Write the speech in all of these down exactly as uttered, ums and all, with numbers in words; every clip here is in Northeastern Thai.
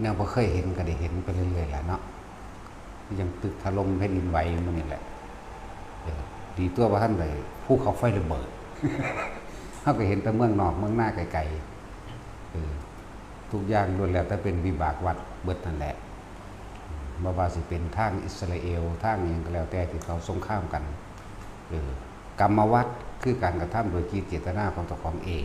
แนวบ่เคยเห็นก็ได้เห็นไปเรื่อยๆแหละเนาะ ยังตึกถล่มแผ่นดินไหวมันนี่แหละ เออ ดีตัวว่าท่านใดภูเขาไฟระเบิด เขาก็เห็นแต่เมืองนอกเมืองหน้าไกลๆ เออ ทุกอย่างล้วนแล้วแต่เป็นวิบากวัฏเบิดนั่นแหละ บ่ว่าสิเป็นทางอิสราเอล ทางอิหยังก็แล้วแต่ที่เขาสงครามกัน เออ กรรมวัฏคือการกระทำโดยจิตเจตนาของเจ้าของเอง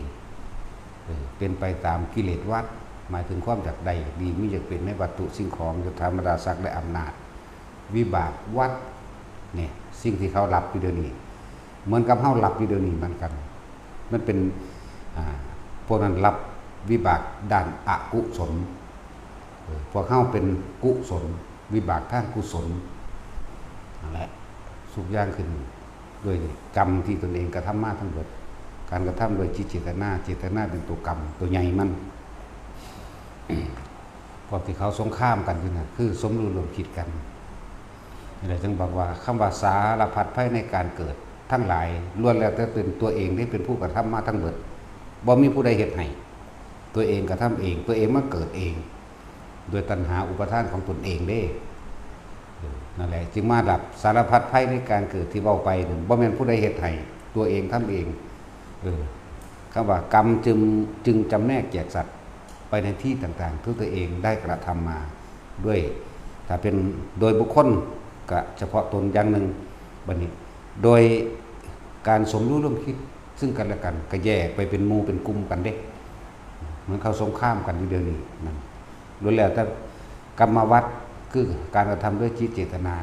เออ เป็นไปตามกิเลสวัฏ หมายถึงความอยากได้ดีมีอยากเป็นในวัตถุสิ่งของ ยศถาบรรดาศักดิ์และอำนาจ วิบากวัฏ เนี่ย สิ่งที่เขาหลับอยู่เดี๋ยวนี้ เหมือนกับเฮาหลับอยู่เดี๋ยวนี้เหมือนกัน มันเป็น อ่า พวกนั้นรับวิบากด้านอกุศล เออ พวกเฮาเป็นกุศล วิบากทางกุศล นั่นแหละ ทุกอย่างขึ้นด้วยกรรมที่ตนเองกระทำมาทั้งหมด การกระทำโดยจิตเจตนา เจตนาเป็นตัวกรรม ตัวใหญ่มัน พวกที่เขาสงครามกันอยู่น่ะ คือสมรู้ร่วมคิดกัน นี่แหละจึงบอกว่าคำว่าสารพัดภัยในการเกิดทั้งหลาย ล้วนแล้วแต่เป็นตัวเองที่เป็นผู้กระทำมาทั้งหมด บ่มีผู้ใดเฮ็ดให้ ตัวเองกระทำเอง ตัวเองมาเกิดเอง โดยตัณหาอุปาทานของตนเองเด้ เออ นั่นแหละ จึงมารับสารพัดภัยในการเกิดที่เว้าไปนั่น บ่แม่นผู้ใดเฮ็ดให้ ตัวเองทำเอง เออ คำว่ากรรมจึง จึงจำแนกแจกสัตว์ไปในที่ต่างๆ ที่ตัวเองได้กระทำมาด้วย ถ้าเป็นโดยบุคคลก็เฉพาะตนอย่างหนึ่ง บัดนี้ โดยการสมรู้ร่วมคิดซึ่งกันและกัน ก็แยกไปเป็นหมู่เป็นกลุ่มกันเด้ เหมือนเขาสงครามกันอยู่เดี๋ยวนี้นั่น ล้วนแล้วแต่กรรมวัฏ คือการกระทำด้วยจิตเจตนา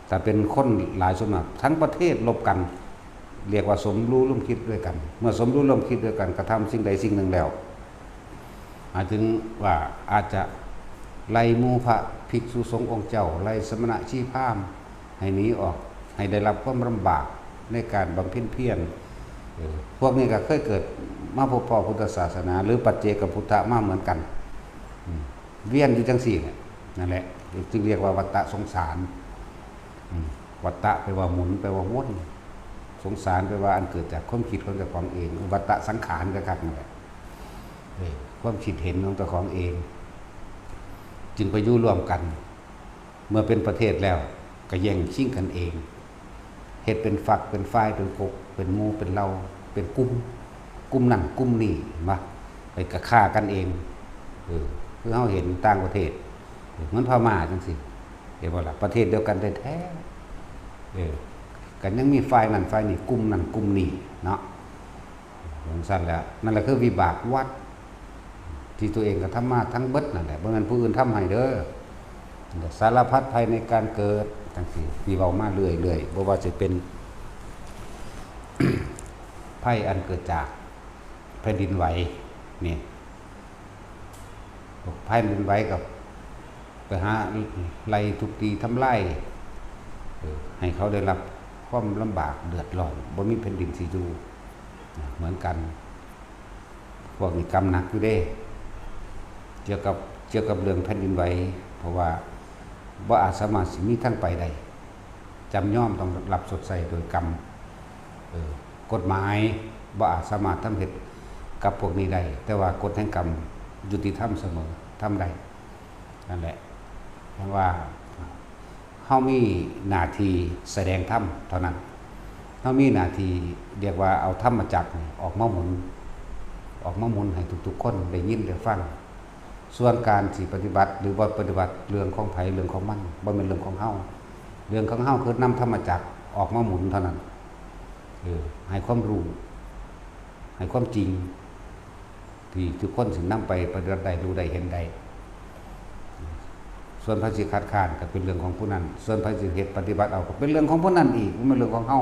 แต่เป็นคนหลายส่วนมากทั้งประเทศรบกัน เรียกว่าสมรู้ร่วมคิดด้วยกัน เมื่อสมรู้ร่วมคิดด้วยกันกระทำสิ่งใดสิ่งหนึ่งแล้ว หมายถึงว่าอาจจะไล่หมู่พระภิกษุสงฆ์องค์เจ้า ไล่สมณะชีพราหมณ์ให้หนีออก ให้ได้รับความลำบากในการบำเพ็ญเพียร เออ พวกนี้ก็เคยเกิดมาพบพ้อพุทธศาสนา หรือปัจเจกพุทธะมาเหมือนกัน อืม เวียนอยู่จังซี่แหละ นั่นแหละ จึงเรียกว่าวัฏฏะสงสาร อืม วัฏฏะแปลว่าหมุน แปลว่าวน สงสารแปลว่าอันเกิดจากความคิดของเจ้าของเอง วัฏฏะสังขารก็คักนั่นแหละ เออ ความคิดเห็นของเจ้าของเอง จึงไปอยู่ร่วมกัน เมื่อเป็นประเทศแล้วก็แย่งชิงกันเอง เฮ็ดเป็นฝักเป็นฝ่ายเป็นกก เป็นหมู่เป็นเหล่า เป็นกลุ่ม กลุ่มนั่นกลุ่มนี้ เห็นบ่ ไปกะฆ่ากันเอง เออ คือเฮาเห็นต่างประเทศ เหมือนพม่าจังซี่ เห็นบ่ล่ะ ประเทศเดียวกันแท้ๆ เออ กันยังมีฝ่ายนั่นฝ่ายนี้ กลุ่มนั่นกลุ่มนี้เนาะ จังซั่นแหละ นั่นแหละคือวิบากวัฏ ที่ตัวเองกระทำมาทั้งเบิดนั่นแหละ บ่แม่นผู้อื่นทำให้เด้อ สารพัดภัยในการเกิด จังซี่ ที่เว้ามาเรื่อยๆ บ่ว่าสิเป็น ภัยอันเกิดจากแผ่นดินไหว นี่ แผ่นดินไหวกับไปหาไล่ทุบตีทำลาย เออ ให้เขาได้รับความลำบากเดือดร้อน บ่มีแผ่นดินสิอยู่ เหมือนกัน พวกนี้กรรมหนักอยู่เด้ เกี่ยวกับ เกี่ยวกับเรื่องแผ่นดินไหว เพราะว่าบ่อาจสามารถสิมีทางไปได้ จำยอมต้องรับชดใช้โดยกรรม เออ กฎหมายบ่อาจสามารถทำเหตุกับพวกนี้ได้ แต่ว่ากฎแห่งกรรมยุติธรรมเสมอ ทำได้ นั่นแหละ เพราะว่า เฮามีหน้าที่แสดงธรรมเท่านั้น เฮามีหน้าที่เรียกว่าเอาธรรมจักรนี่ออกมาหมุน ออกมาหมุนให้ทุกๆคนได้ยินได้ฟัง ส่วนการสิปฏิบัติหรือบ่ปฏิบัติ เรื่องของไผเรื่องของมัน บ่แม่นเรื่องของเฮา เรื่องของเฮาคือนำธรรมจักรออกมาหมุนเท่านั้น เออ ให้ความรู้ ให้ความจริง ที่ทุกคนสินำไปปฏิบัติได้ รู้ได้ เห็นได้ ส่วนไผสิคัดค้านก็เป็นเรื่องของผู้นั้น ส่วนไผสิเฮ็ดปฏิบัติเอาก็เป็นเรื่องของผู้นั้นอีก บ่แม่นเรื่องของเฮา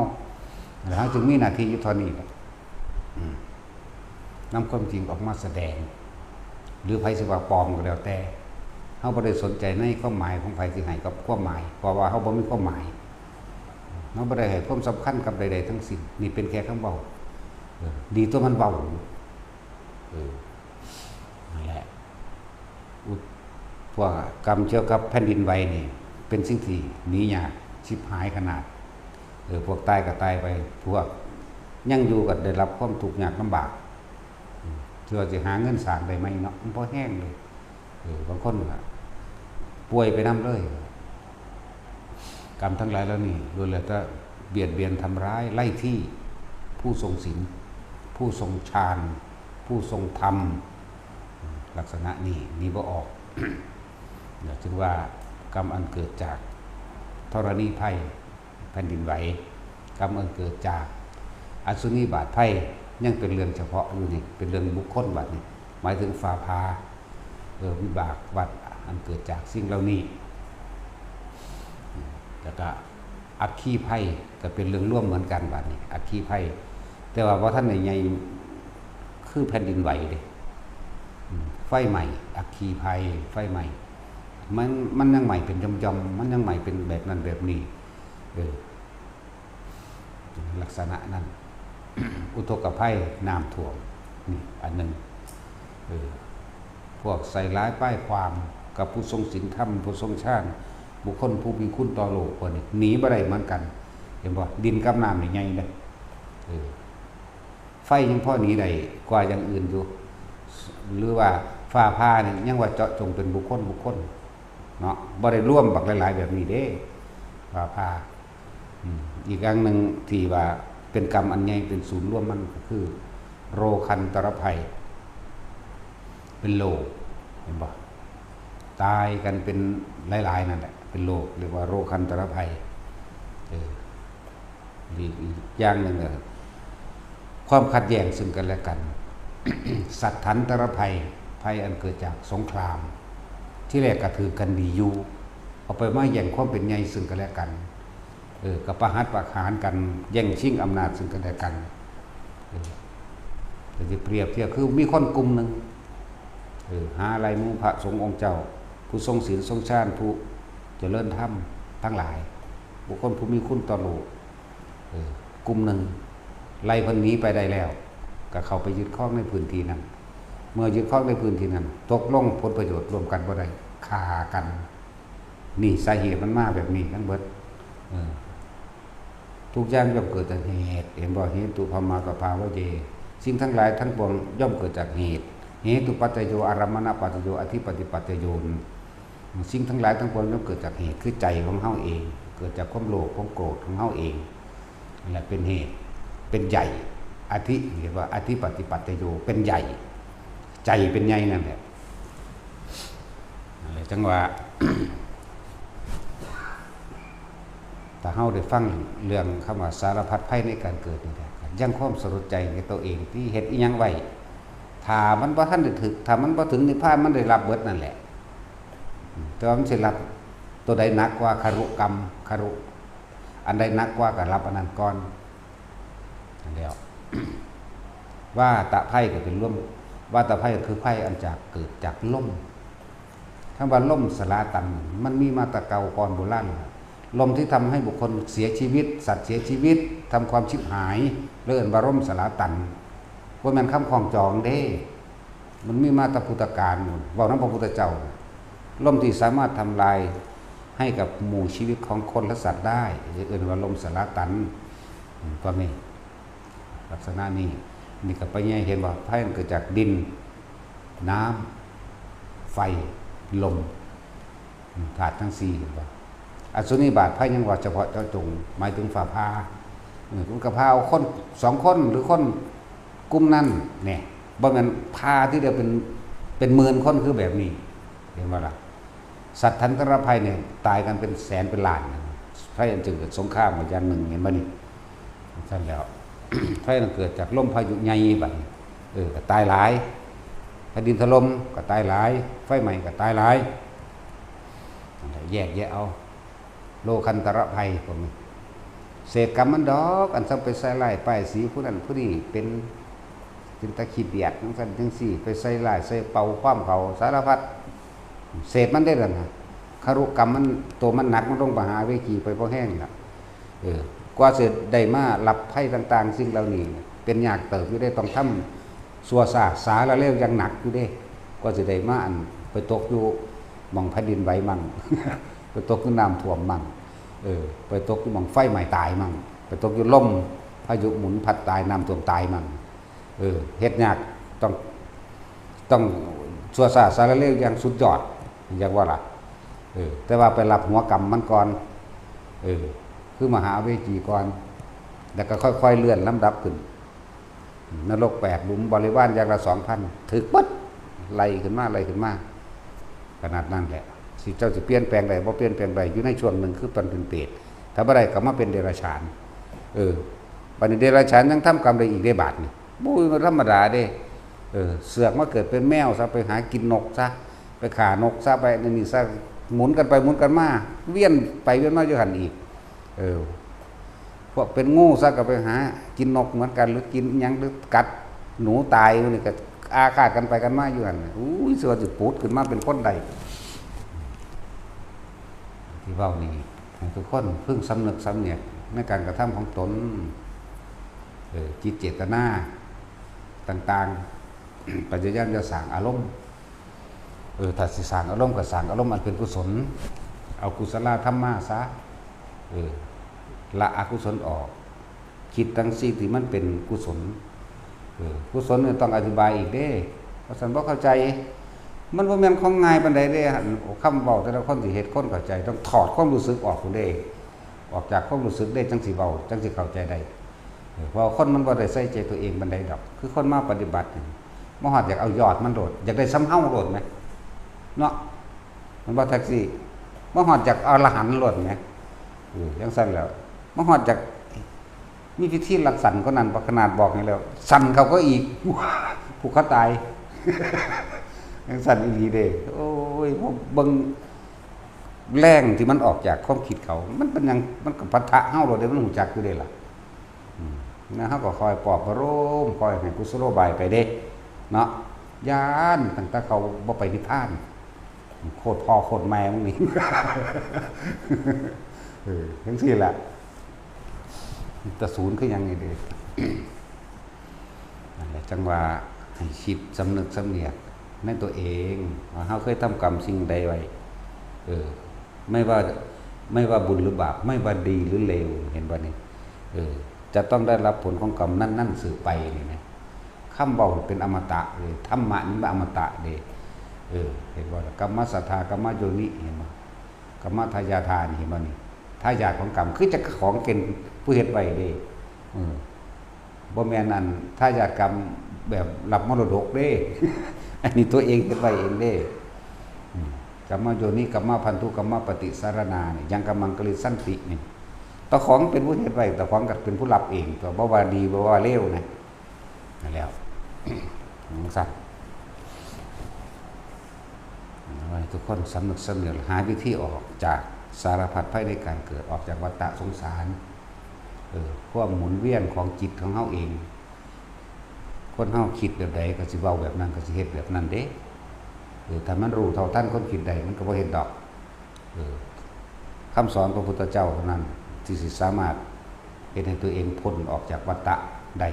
แล้วเฮาจึงมีหน้าที่อยู่เท่านี้แหละ อืม นำความจริงออกมาแสดง หรือไผสิว่าปลอมก็แล้วแต่ เฮาบ่ได้สนใจในความหมายของไผสิให้กับความหมาย เพราะว่าเฮาบ่มีความหมาย เฮาบ่ได้ให้ความสำคัญกับใดๆทั้งสิ้น นี่เป็นแค่คำเว้า เออ ดีตัวมันเว้า เออ นั่นแหละ อุด พวกกรรมเกี่ยวกับแผ่นดินไหวนี่ เป็นสิ่งที่หนียาก ชิบหายขนาด เออ พวกตายก็ตายไป พวกยังอยู่ก็ได้รับความทุกข์ยากลำบาก อืม เทื่อสิหาเงินสร้างได้ไหมเนาะ มันบ่แฮงเลย เออบางคนก็ป่วยไปนำเลย กรรมทั้งหลายเหล่านี้ล้วนแล้วแต่เบียดเบียนทำร้ายไล่ที่ผู้ทรงศีล ผู้ทรงฌาน ผู้ทรงธรรม ลักษณะนี้หนีบ่ออก จึงว่ากรรมอันเกิดจากธรณีภัย แผ่นดินไหว กรรมอันเกิดจากอสุนีบาตไพร่ยังเป็นเรื่องเฉพาะอยู่นี่ เป็นเรื่องบุคคลบัดนี้ หมายถึงฟ้าผ่า เออ วิบากวัฏอันเกิดจากสิ่งเหล่านี้ แล้วก็อัคคีภัยก็เป็นเรื่องรวมเหมือนกันบัดนี้ อัคคีภัย แต่ว่าบ่ทันได้ใหญ่คือแผ่นดินไหวเด้ อืม ไฟไหม้ อัคคีภัย ไฟไหม้ มัน มันยังไหม้เป็นหย่อมๆ มันยังไหม้เป็นแบบนั้นแบบนี้ เออ ลักษณะนั้น อุทกภัย น้ำท่วม นี่อันหนึ่ง เออ พวกใส่ร้ายป้ายความกับผู้ทรงศีลธรรม ผู้ทรงฌาน บุคคลผู้มีคุณต่อโลก พวกนี้หนีบ่ได้เหมือนกัน เห็นบ่ ดินกับน้ำนี่ใหญ่เลย เออ ไฟยังพอหนีได้กว่าอย่างอื่นอยู่ หรือว่าฟ้าผ่านี่ยังว่าเจาะจงเป็นบุคคลบุคคลเนาะ บ่ได้รวมบักหลายๆแบบนี้เด้ ฟ้าผ่า อืม อีกอย่างหนึ่งที่ว่าเป็นกรรมอันใหญ่เป็นศูนย์รวมมันก็คือ โรคันตรภัย เป็นโรค เห็นบ่ ตายกันเป็นหลายๆนั่นแหละ เป็นโรค เรียกว่าโรคันตรภัย เออ อีกอย่างหนึ่งก็ความขัดแย้งซึ่งกันและกัน สัตถันตรภัย ภัยอันเกิดจากสงคราม ที่แรกก็ถือกันดีอยู่ เอาไปมาแย่งความเป็นใหญ่ซึ่งกันและกัน เออ ก็ประหัตประหารกัน แย่งชิงอำนาจซึ่งกันและกัน เออ ก็สิเปรียบเทียบคือมีคนกลุ่มหนึ่ง เออ หาไล่หมู่พระสงฆ์องค์เจ้า ผู้ทรงศีลทรงฌาน ผู้เจริญธรรมทั้งหลาย บุคคลผู้มีคุณต่อโลก เออ กลุ่มหนึ่ง ไล่เพิ่นหนีไปได้แล้ว ก็เข้าไปยึดครองในพื้นที่นั้น เมื่อยึดครองในพื้นที่นั้น ตกลงผลประโยชน์ร่วมกันบ่ได้ ฆ่ากัน นี่สาเหตุมันมาแบบนี้ทั้งเบิด เออ ทุกอย่างย่อมเกิดจากเหตุ เห็นบ่ เหตุพรหมากภาวะเย สิ่งทั้งหลายทั้งปวงย่อมเกิดจากเหตุ เหตุปัจจโย อารมณปัจจโย อธิปติปัจจโย สิ่งทั้งหลายทั้งปวงย่อมเกิดจากเหตุ คือใจของเฮาเอง เกิดจากความโลภความโกรธของเฮาเอง นั่นแหละเป็นเหตุ เป็นใหญ่ อธิเรียกว่าอธิปติปัจจโย เป็นใหญ่ ใจเป็นใหญ่นั่นแหละ นั่นแหละจังว่า ถ้าเฮาได้ฟังเรื่องคำว่าสารพัดภัยในการเกิดนี่แหละ ยังความสลดใจในตัวเองที่เฮ็ดอิหยังไว้ ถ้ามันบ่ทันได้ถึก ถ้ามันบ่ถึงนิพพาน มันได้รับเบิดนั่นแหละ แต่ว่ามันสิรับตัวใดหนักกว่า คารุกรรม คารุ อันใดหนักกว่าก็รับอันนั้นก่อน นั่นแล้ว วาตภัยก็เป็นลม วาตภัยก็คือภัยอันจากเกิดจากลม คำว่าลมสลาตัน มันมีมาแต่เก่าก่อนโบราณแล้ว ลมที่ทำให้บุคคลเสียชีวิต สัตว์เสียชีวิต ทำความชิบหาย เรียกว่าลมสลาตัน บ่แม่นคำคล้องจองเด้ มันมีมาแต่พุทธกาล เว้านำพระพุทธเจ้า ลมที่สามารถทำลายให้กับหมู่ชีวิตของคนและสัตว์ได้ เอิ้นว่าลมสลาตัน อืม ก็มีลักษณะนี้ นี่ก็ไปแยกเห็นว่าภัยมันเกิดจากดิน น้ำ ไฟ ลม อืม ธาตุทั้งสี่ เห็นบ่ อสุนิบาตภัยยังว่าเฉพาะเจาะจง หมายถึงฟ้าผ่า เออ มันก็ผ่าเอาคนสองคนหรือคนกลุ่มนั้น เนี่ย บ่แม่นผ่าทีเดียวเป็น เป็นหมื่นคนคือแบบนี้ เห็นบ่ล่ะ สัตว์ทันตรภัยเนี่ยตายกันเป็นแสนเป็นล้านนะ ภัยอันจะเกิดสงครามมาอย่างหนึ่ง เห็นบ่นี่ ซั่นแล้ว ภัยมันเกิดจากลมพายุใหญ่บัดนี้ เออ ก็ตายหลาย แผ่นดินถล่มก็ตายหลาย ไฟไหม้ก็ตายหลาย นั่นแหละ แยกแยะเอา โลคันตรภัยก็มี เศษกรรมมันดอก อันซ้ำไปใส่ร้ายป้ายสีผู้นั้นผู้นี้ เป็น เป็นตาขี้เดียดจังซั่นจังซี่ ไปใส่ร้ายใส่เป่าความเขาสารพัด เศษมันได้แล้วนะ คารุกรรมมัน ตัวมันหนัก มันลงไปหาเวจีไปพอแห้งละ เออ กว่าสิได้มารับภัยต่างๆ สิ่งเหล่านี้ เป็นยากเติบอยู่เด้ ต้องทำ ชั่วซาสาละเลวอย่างหนักอยู่เด้ กว่าสิได้มาอัน ไปตกอยู่หม่องแผ่นดินไหวมั่ง ไปตกอยู่น้ำท่วมมั่ง เออ ไปตกอยู่หม่องไฟไหม้ตายมั่ง ไปตกอยู่ลมพายุหมุนพัดตาย น้ำท่วมตายมั่ง เออ เฮ็ดยาก ต้อง ต้อง ชั่วช้าช้าเร็วอย่างสุดยอด อยากว่าล่ะ เออ แต่ว่าไปรับหัวกรรมมันก่อน เออ คือมหาเวจีก่อน แล้วก็ค่อยๆเลื่อนลำดับขึ้น นรกแปดหลุม บริวารอย่างละสองพัน ถืกปั๊บ ไล่ขึ้นมา ไล่ขึ้นมา ขนาดนั้นแหละ สิเจ้าสิเปลี่ยนแปลงได้บ่เปลี่ยนแปลงได้ อยู่ในช่วงหนึ่งคือตอนเป็นเปรต ถ้าบ่ได้ก็มาเป็นเดรัจฉาน เออ บัดนี้เดรัจฉานยังทำกรรมได้อีกได้บาดนี่ บ่ธรรมดาเด้ เออ เสือกมาเกิดเป็นแมวซะ ไปหากินนกซะ ไปฆ่านกซะ ไปนั่นนี่ซะ หมุนกันไปหมุนกันมา เวียนไปเวียนมาอยู่หั่นอีก เออ พวกเป็นงูซะก็ไปหากินนกเหมือนกัน หรือกินหยัง หรือกัดหนูตาย นี่ก็อาฆาตกันไปกันมาอยู่หั่น อุ้ย สิว่าสิปูดขึ้นมาเป็นคนได้ ที่เว้านี่ ให้ทุกคนพึงสำนึกสำเนียกในการกระทำของตน เออ จิตเจตนาต่างๆ พยายามจะสร้างอารมณ์ เออ ถ้าสิสร้างอารมณ์ก็สร้างอารมณ์อันเป็นกุศล เอากุศลธรรมมาซะ เออ ละอกุศลออก คิดทั้งสิ่งที่มันเป็นกุศล เออ กุศลเนี่ยต้องอธิบายอีกเด้ เพราะฉันบ่เข้าใจ มันบ่แม่นของง่ายปานใดเด้ คำเว้าแต่ละคนสิเฮ็ดคนเข้าใจ ต้องถอดความรู้สึกออกพุ้นเด้ ออกจากความรู้สึกเด้ จั่งสิเว้า จั่งสิเข้าใจได้ เออ เพราะคนมันบ่ได้ใส่ใจตัวเองปานใดดอก คือคนมาปฏิบัตินี่ มาฮอดอยากเอายอดมันโลด อยากได้ส่ำเฮาโลดแหม เนาะ มันบ่แท็กซี่ มาฮอดอยากอรหันต์โลดแหม เออ จั่งซั่นแหล้ว มาฮอดอยาก มีพิธีรักสันก็นั่น ขนาดบอกให้แล้ว สั่นเขาก็อีก ผูกคอตาย จั่งซั่นอีหลีเด้ โอ้ย พวกเบิ่งแรงที่มันออกจากความคิดเขา มันเป็นหยัง มันก็ปะทะเฮาโลดเด้ มันฮู้จักอยู่เด้ล่ะ อืม นะ เฮาก็คอยปลอบประโลม คอยให้กุศโลบายไปเด้ เนาะ ย้านตั้งแต่เขาบ่ไปนิพพาน โคตรพ่อโคตรแม่มึงนี่ เออ จั่งซี้แหละ แต่ศูนย์คือหยังนี่เด้ นั่นแหละ จั่งว่าให้คิดสำนึกสำเนียกในตัวเอง ว่าเฮาเคยทำกรรมสิ่งใดไว้ เออ ไม่ว่า ไม่ว่าบุญหรือบาป ไม่ว่าดีหรือเลว เห็นบ่นี่ เออ จะต้องได้รับผลของกรรมนั้นๆสืบไปนี่นะ คำเว้าเป็นอมตะเด้ ธรรมะนี่มันอมตะเด้ เออ เห็นบ่ล่ะ กรรมสัทธา กรรมโยนิ เห็นบ่ กรรมทายาทานี่ เห็นบ่นี่ ทายาทของกรรม คือเจ้าของเป็นผู้เฮ็ดไว้เด้ เออ บ่แม่นอันทายาทกรรมแบบรับมรดกเด้ อันนี้ตัวเองเฮ็ดไว้เองเด้ อืม กรรมโยนิ กรรมพันธุ กรรมปฏิสารณานี่ ยังกรรมังกริสสันตินี่ เจ้าของเป็นผู้เฮ็ดไว้ เจ้าของก็เป็นผู้รับเอง ตัวบ่ว่าดีบ่ว่าเลวนะ นั่นแหล้ว จั่งซั่น ให้ทุกคนสำนึกสำเนียก หาวิธีออกจากสารพัดภัยในการเกิด ออกจากวัฏฏะสงสาร เออ ความหมุนเวียนของจิตของเฮาเอง คนเฮาคิดแบบใดก็สิเว้าแบบนั้น ก็สิเฮ็ดแบบนั้นเด้ เออ ถ้ามันรู้เท่าทันคนคิดได้ มันก็บ่เฮ็ดดอก เออ คำสอนของพระพุทธเจ้าเท่านั้น ที่สิสามารถเฮ็ดให้ตัวเองพ้นออกจากวัฏฏะได้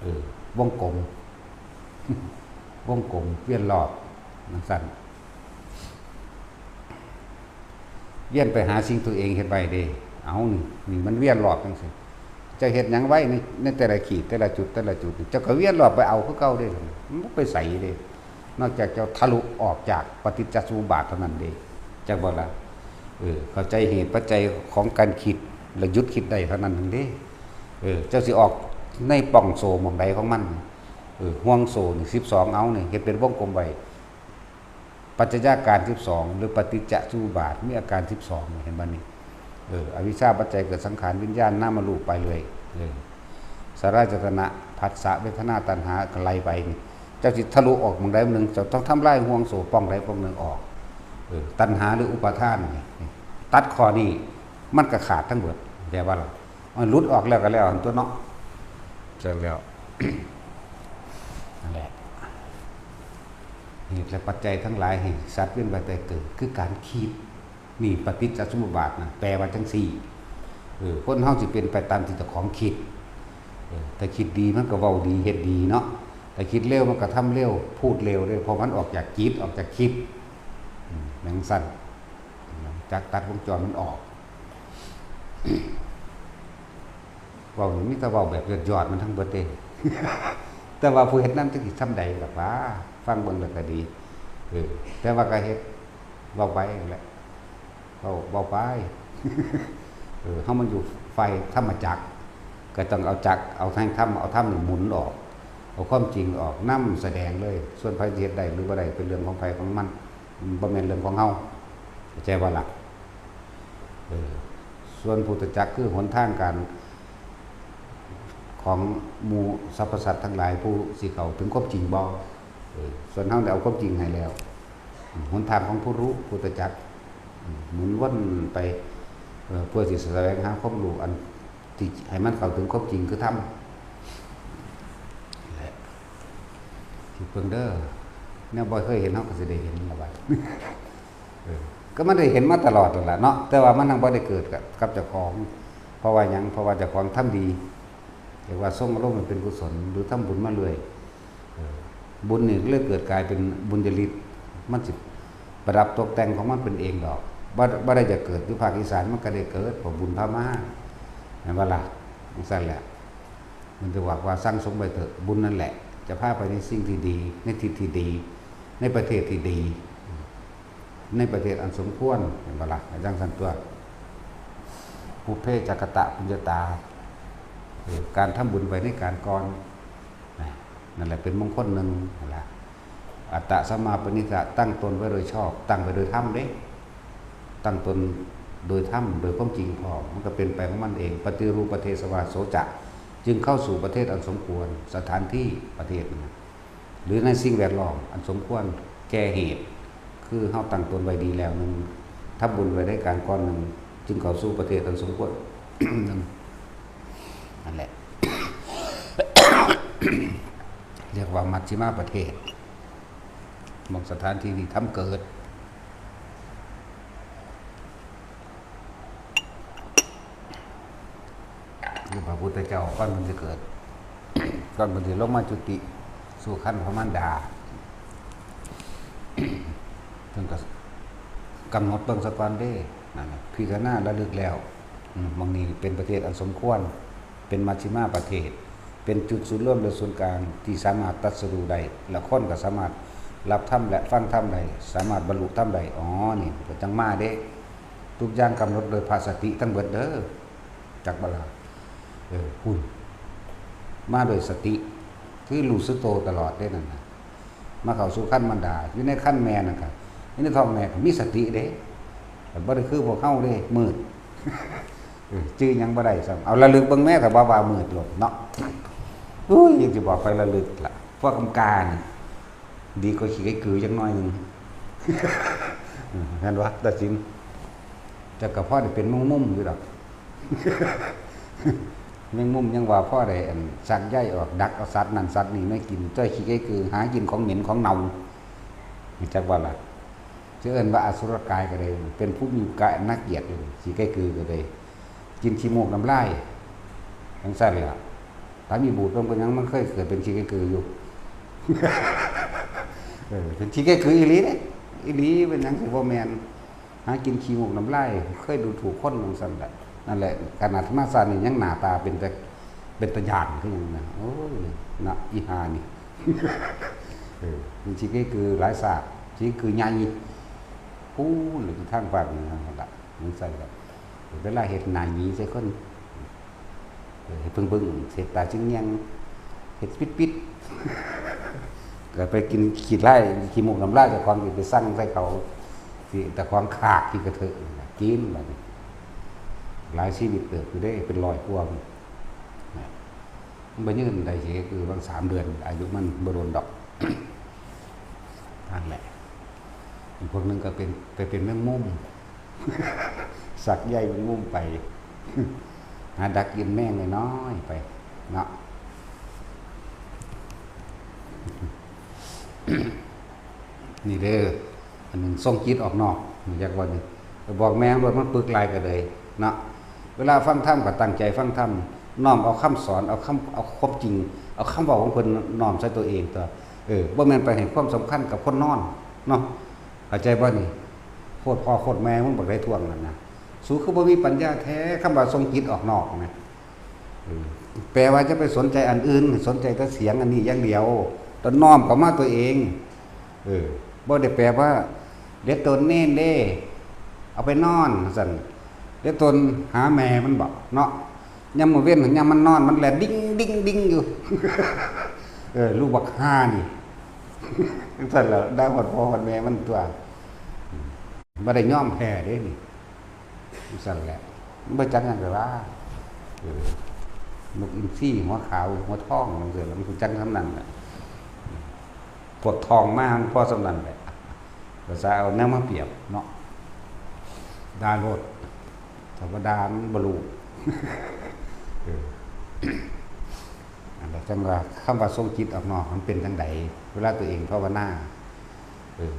เออ วงกลม วงกลมเวียนรอบ จั่งซั่น เวียนไปหาสิ่งตัวเองเฮ็ดไว้เด้ เอานี่ นี่มันเวียนรอบจั่งซี้ เจ้าเฮ็ดหยังไว้ใน ในแต่ละขีด แต่ละจุด แต่ละจุด เจ้าก็เวียนรอบไปเอาคือเก่าเด้ มันบ่ไปไสเด้ นอกจากเจ้าทะลุออกจากปฏิจจสมุปบาทเท่านั้นเด้ จักบ่ล่ะ เออ เข้าใจเหตุปัจจัยของการคิด แล้วหยุดคิดได้เท่านั้นเองเด้ เออ เจ้าสิออกในป่องโซ่หม่องใดของมัน เออ ห่วงโซ่นี่ สิบสอง เอานี่ เฮ็ดเป็นวงกลมไว้ ปัจจัยอาการ สิบสอง หรือปฏิจจสมุปบาท มีอาการ สิบสอง เห็นบ่นี่ เออ อวิชชาปัจจัยเกิดสังขาร วิญญาณ นามรูป ไปเลย เออ สลายตนะ ผัสสะ เวทนา ตัณหา ก็ไล่ไปนี่ เจ้าสิทะลุออกหม่องใดหม่องหนึ่ง เจ้าต้องทำลายห่วงโซ่ป่องใดป่องหนึ่งออก เออ ตัณหาหรืออุปาทานนี่ ตัดข้อนี้ มันก็ขาดทั้งเบิด แต่ว่าล่ะ มันหลุดออกแล้วก็แล้วตัวเนาะ จั่งแล้ว นั่นแหละ เหตุและปัจจัยทั้งหลายให้สัตว์เวียนว่ายตายเกิด คือการคิด นี่ปฏิจจสมุปบาทนะ แปลว่าจั่งซี้ เออ คนเฮาสิเป็นไปตามที่เจ้าของคิด เออ ถ้าคิดดีมันก็เว้าดี เฮ็ดดีเนาะ ถ้าคิดเลวมันก็ทำเลว พูดเลวเด้ เพราะมันออกจากจิต ออกจากคิด อืม จั่งซั่น จักตัดวงจรมันออก เว้านี่มีแต่เว้าแบบยอดๆมันทั้งเบิดเด้ แต่ว่าผู้เฮ็ดนำจักสิซ่ำใดล่ะหวา ฟังเบิ่งแล้วก็ดี เออ แต่ว่าก็เฮ็ด เว้าไปนั่นแหละ เว้า เว้าไป เออ เฮามันอยู่ฝ่ายธรรมจักร ก็ต้องเอาจักร เอาแห่งธรรม เอาธรรมนี่หมุนออก เอาความจริงออกนำแสดงเลย ส่วนไผสิเฮ็ดได้หรือบ่ได้ เป็นเรื่องของไผของมัน บ่แม่นเรื่องของเฮา เข้าใจบ่ล่ะ? เออ ส่วนพุทธจักรคือหนทางการ ของหมู่สรรพสัตว์ทั้งหลายผู้สิเข้าถึงความจริงบ่ เออ ส่วนเฮาได้เอาความจริงให้แล้ว หนทางของผู้รู้พุทธจักร หมุนวนไป เอ่อ เพื่อสิแสวงหาความรู้อันที่ให้มันเข้าถึงความจริงคือธรรม และ คิดเบิ่งเด้อ แนวบ่เคยเห็นเฮาก็สิได้เห็นละบัด เออ ก็มันได้เห็นมาตลอดนั่นล่ะเนาะ แต่ว่ามันยังบ่ได้เกิดกับ กับเจ้าของ เพราะว่าหยัง เพราะว่าเจ้าของทำดี เรียกว่าทรงอารมณ์ให้เป็นกุศล หรือทำบุญมาเรื่อย เออ บุญนี่เลยเกิดกลายเป็นบุญญาฤทธิ์ มันสิประดับตกแต่งของมันเป็นเองดอก บ่ บ่ได้จะเกิดอยู่ภาคอีสาน มันก็ได้เกิด เพราะบุญพามา แม่นบ่ล่ะ? จั่งซั้นแหละ มันจะบอกว่าสั่งสมไว้เถอะ บุญนั่นแหละ จะพาไปในสิ่งที่ดี ในทิศที่ดี ในประเทศที่ดี ในประเทศอันสมควร แม่นบ่ล่ะ? จั่งซั้นตั๊ว ปุพเพจะกตปุญญาตา เออ การทำบุญไว้ในการก่อน นะ นั่นแหละเป็นมงคลหนึ่งนั่นล่ะ อัตตะสัมมาปณิธะ ตั้งตนไว้โดยชอบ ตั้งไว้โดยธรรมเด้ ตั้งตนโดยธรรม โดยความจริงพร้อม มันก็เป็นไปของมันเอง ปฏิรูปประเทศวาโสจะ จึงเข้าสู่ประเทศอันสมควร สถานที่ประเทศนะ หรือในสิ่งแวดล้อมอันสมควรแก่เหตุ คือเฮาตั้งตนไว้ดีแล้วหนึ่ง ทำบุญไว้ในการก่อนหนึ่ง จึงเข้าสู่ประเทศอันสมควร นั่นแหละ เรียกว่ามัชฌิมาประเทศ หม่องสถานที่ที่ธรรมเกิด คือพระพุทธเจ้าก่อนเพิ่นสิเกิด ก่อนเพิ่นสิลงมาจุติสู่ครรภ์พระมารดา เพิ่นก็กำหนดเบิ่งซะก่อนเด้ นั่นน่ะ พิจารณาระลึกแล้ว อืม หม่องนี้เป็นประเทศอันสมควร เป็นมัชฌิมาประเทศ เป็นจุดศูนย์รวมและศูนย์กลางที่สามารถตรัสรู้ได้ และคนก็สามารถรับธรรมและฟังธรรมได้ สามารถบรรลุธรรมได้ อ๋อ นี่ก็จั่งมาเด้ ทุกอย่างกำหนดโดยพระสติทั้งเบิดเด้อ จักบ่ล่ะ เออ พุ้น มาโดยสติ คือรู้สึกโตตลอดเด้นั่นน่ะ มาเข้าสู่ครรภ์มารดา อยู่ในครรภ์แม่นั่นก็ อยู่ในท้องแม่ก็มีสติเด้ แต่บ่ได้คือพวกเฮาเด้ มืด เออ จื่อหยังบ่ได้ซ้ำ เอาระลึกเบิ่งแม่ก็บ่ว่ามืดโลดเนาะ อุ้ย ยังสิบอกไประลึกล่ะ พวกกำกานี่ ดีกว่าขี้ไก่กือจักหน่อยหนึ่ง เห็นบ่ ตาสิน แต่ก็พอได้เป็นแมงมุมอยู่ดอก แมงมุมยังว่าพอได้อันซักใยออก ดักเอาสัตว์นั่นสัตว์นี่มากิน แต่ขี้ไก่กือหากินของเหม็นของเน่า รู้จักบ่ล่ะ? สิเอิ้นว่าอสุรกายก็ได้ เป็นผู้มีกายน่าเกลียดอยู่ ขี้ไก่กือก็ได้ กินขี้มูกน้ำลาย จั่งซั้นล่ะ ถ้ามีบุตรลงเป็นหยัง มันเคยเกิดเป็นขี้ไก่กืออยู่ เออ เป็นขี้ไก่กืออีหลีเด้ อีหลี เป็นหยังสิบ่แม่น หากินขี้มูกน้ำลาย เคยดูถูกคนจั่งซั้นแหละ นั่นแหละ ขนาดมาซานี่ยังหน้าตาเป็นแต่ เป็นตาย้านคือหยังนะ โอ้ย นะ อีห่านี่ เออ มันขี้ไก่กือหลายซาก ขี้ไก่กือใหญ่ พู้นเลย ทางภาคเหนือนั่นล่ะ จั่งซั้นล่ะ เวลาเฮ็ดหน้าหยีใส่คน เออ ให้เบิ่งๆ เฮ็ดตาจึงแยง เฮ็ดปิดๆ ก็ไปกินขี้ไล่ ขี้มูกน้ำลายเจ้าของ สิไปสั่งใส่เขา สิแต่ของขากขี้กระเทอะ กินบัดนี้ หลายชีวิตเติบอยู่เด้ เป็นร้อยกว่า นะ มันบ่ยืนได้เสีย คือว่าสามเดือน อายุมันบ่โดนดอก นั่นแหละ อีกพวกหนึ่งก็เป็น ไปเป็นแมงมุม สักใยแมงมุมไป หาดักกินแมงน้อยๆไป เนาะ นี่เด้อ อันหนึ่งส่งจิตออกนอก อยากว่านี่ ไปบอกแม่งโลด มันปึกหลายก็เลย เนาะ เวลาฟังธรรมก็ตั้งใจฟังธรรม น้อมเอาคำสอน เอาคำ เอาความจริง เอาคำเว้าของเพิ่นน้อมใส่ตัวเองตั๊ว เออ บ่แม่นไปให้ความสำคัญกับคนนอน เนาะ เข้าใจบ่นี่? โคตรพ่อโคตรแม่มึงบักได้ท่วงนั่นนะ สูคือบ่มีปัญญาแท้ คำว่าส่งจิตออกนอกนะ แปลว่าจะไปสนใจอันอื่น สนใจแต่เสียงอันนี้อย่างเดียว แล้วน้อมเข้ามาตัวเอง เออ บ่ได้แปลว่า เดี๋ยวตนเน้นเด้ เอาไปนอนซั่น เดี๋ยวตนหาแม่มันบอกเนาะ ยามมื้อเว็นยามมันนอน มันแล่นดิ้งดิ้งดิ้งอยู่ เออ ลูกบักห่านี่ ซั่นแหละ ได้ฮอดพ่อฮอดแม่มันตัว บ่ได้ยอมแพ้เด้นี่ ซั่นแหละ มันบ่จักหยังก็ว่า เออ นกอินทรีหัวขาวหัวทองจังซี่ล่ะ มันรู้จักส่ำนั้นแหละ พวกทองมามันพอส่ำนั้นแหละ ภาษาเอาแนวมาเปรียบเนาะ ด่าโลด ธรรมดามันบ่รู้ เออ อันนั้นจั่งว่า คำว่าส่งจิตออกนอกมันเป็นจั่งใด เวลาตัวเองภาวนา เออ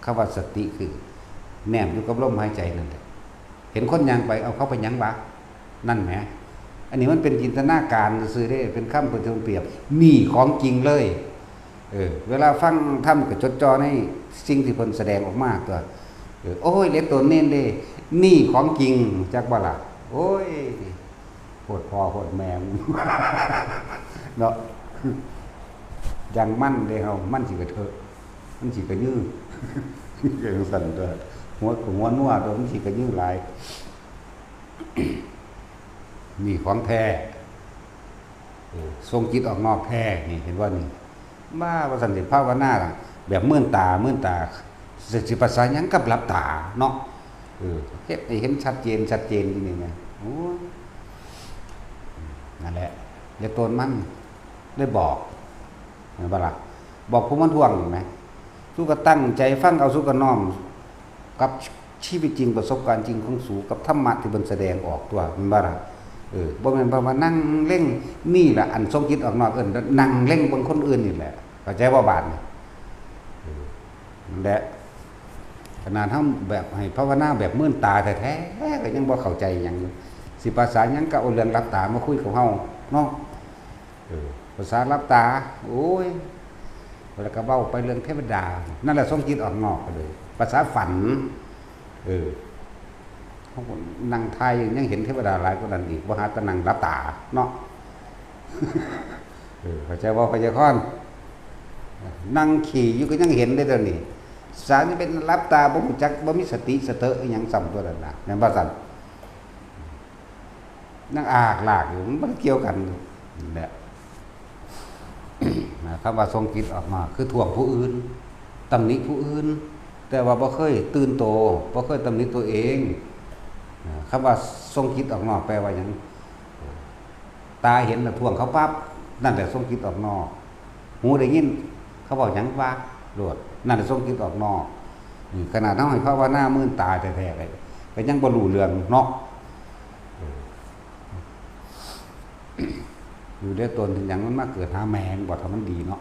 คำว่าสติคือ แนมอยู่กับลมหายใจนั่นแหละ เห็นคนย่างไป เอาเขาไปหยังวะ นั่นแหม อันนี้มันเป็นจินตนาการซื่อๆเด้ เป็นคำเปรียบเทียบ นี่ของจริงเลย เออ เวลาฟังธรรมก็จดจ่อในสิ่งที่เพิ่นแสดงออกมาตัว เออ โอ้ย เหลือตนเน้นเด้ นี่ของจริง จักบ่ล่ะ โอ้ย โพดพ่อโพดแม่ เนาะ อย่างมันเด้เฮา มันสิกระเทอะ มันสิกระยื้อ จั่งซั่นตัว หัว หัวนัวตัว มันสิกระยื้อหลาย นี่ของแท้ เออ ส่งจิตออกนอกแท้ นี่เห็นบ่นี่ มาว่าซั่นสิภาวนาล่ะ แบบเมื่อนตา เมื่อนตา สิ สิภาษาหยังกับหลับตาเนาะ เออ เฮ็ดให้เห็นชัดเจน ชัดเจนอยู่นี่นะ โอ้ย นั่นแหละ อย่าตนมัน ได้บอก แม่นบ่ล่ะ บอกผู้มาทวงนี่แหม สูก็ตั้งใจฟังเอา สูก็น้อมกับชีวิตจริง ประสบการณ์จริงของสู กับธรรมะที่เพิ่นแสดงออกตัว แม่นบ่ล่ะ เออ บ่แม่นว่ามานั่งเล็ง นี่ล่ะ อันส่งจิตออกนอก เอิ้นนั่งเล็งเบิ่งคนอื่นนี่แหละ เข้าใจบ่บาดนี้ เออ นั่นแหละ ขนาดเฮาแบบให้ภาวนาแบบเมื่อนตาแท้ๆ ก็ยังบ่เข้าใจหยังอยู่ สิภาษาหยังก็เอาเรื่องหลับตามาคุยกับเฮาเนาะ เออ ภาษาหลับตา โอ้ย แล้วก็เว้าไปเรื่องเทวดา นั่นแหละส่งจิตออกนอกไปเลย ภาษาฝัน เออ เฮาก็นั่งทายยังเห็นเทวดาหลายกว่านั้นอีก บ่หาแต่นั่งหลับตาเนาะ เออ เข้าใจบ่ พยากรณ์ นั่งขี้อยู่ก็ยังเห็นได้เดี๋ยวนี้ สารนี่เป็นหลับตา บ่รู้จัก บ่มีสติสะเตอะอิหยังซ้ำตัวนั้นนะ แม่นบ่ซั่น นั่งอากลากอยู่ มันบ่ได้เกี่ยวกัน นั่นแหละ คำว่าส่งจิตออกนอก คือท่วงผู้อื่น ตำหนิผู้อื่น แต่ว่าบ่เคยตื่นโต บ่เคยตำหนิตัวเอง คำว่าส่งจิตออกนอก แปลว่าหยัง ตาเห็นแล้วท่วงเขาปั๊บ นั่นแหละส่งจิตออกนอก หูได้ยิน เขาเว้าหยังวะ โลด นั่นแหละส่งจิตออกนอก อืม ขนาดเฮาให้ภาวนามื่นตาแท้ๆ ก็ ก็ยังบ่รู้เรื่องเนาะ เออ อยู่ได้ตนถึงหยังมันมาเกิดหาแม่ง บ่ถ้ามันดีเนาะ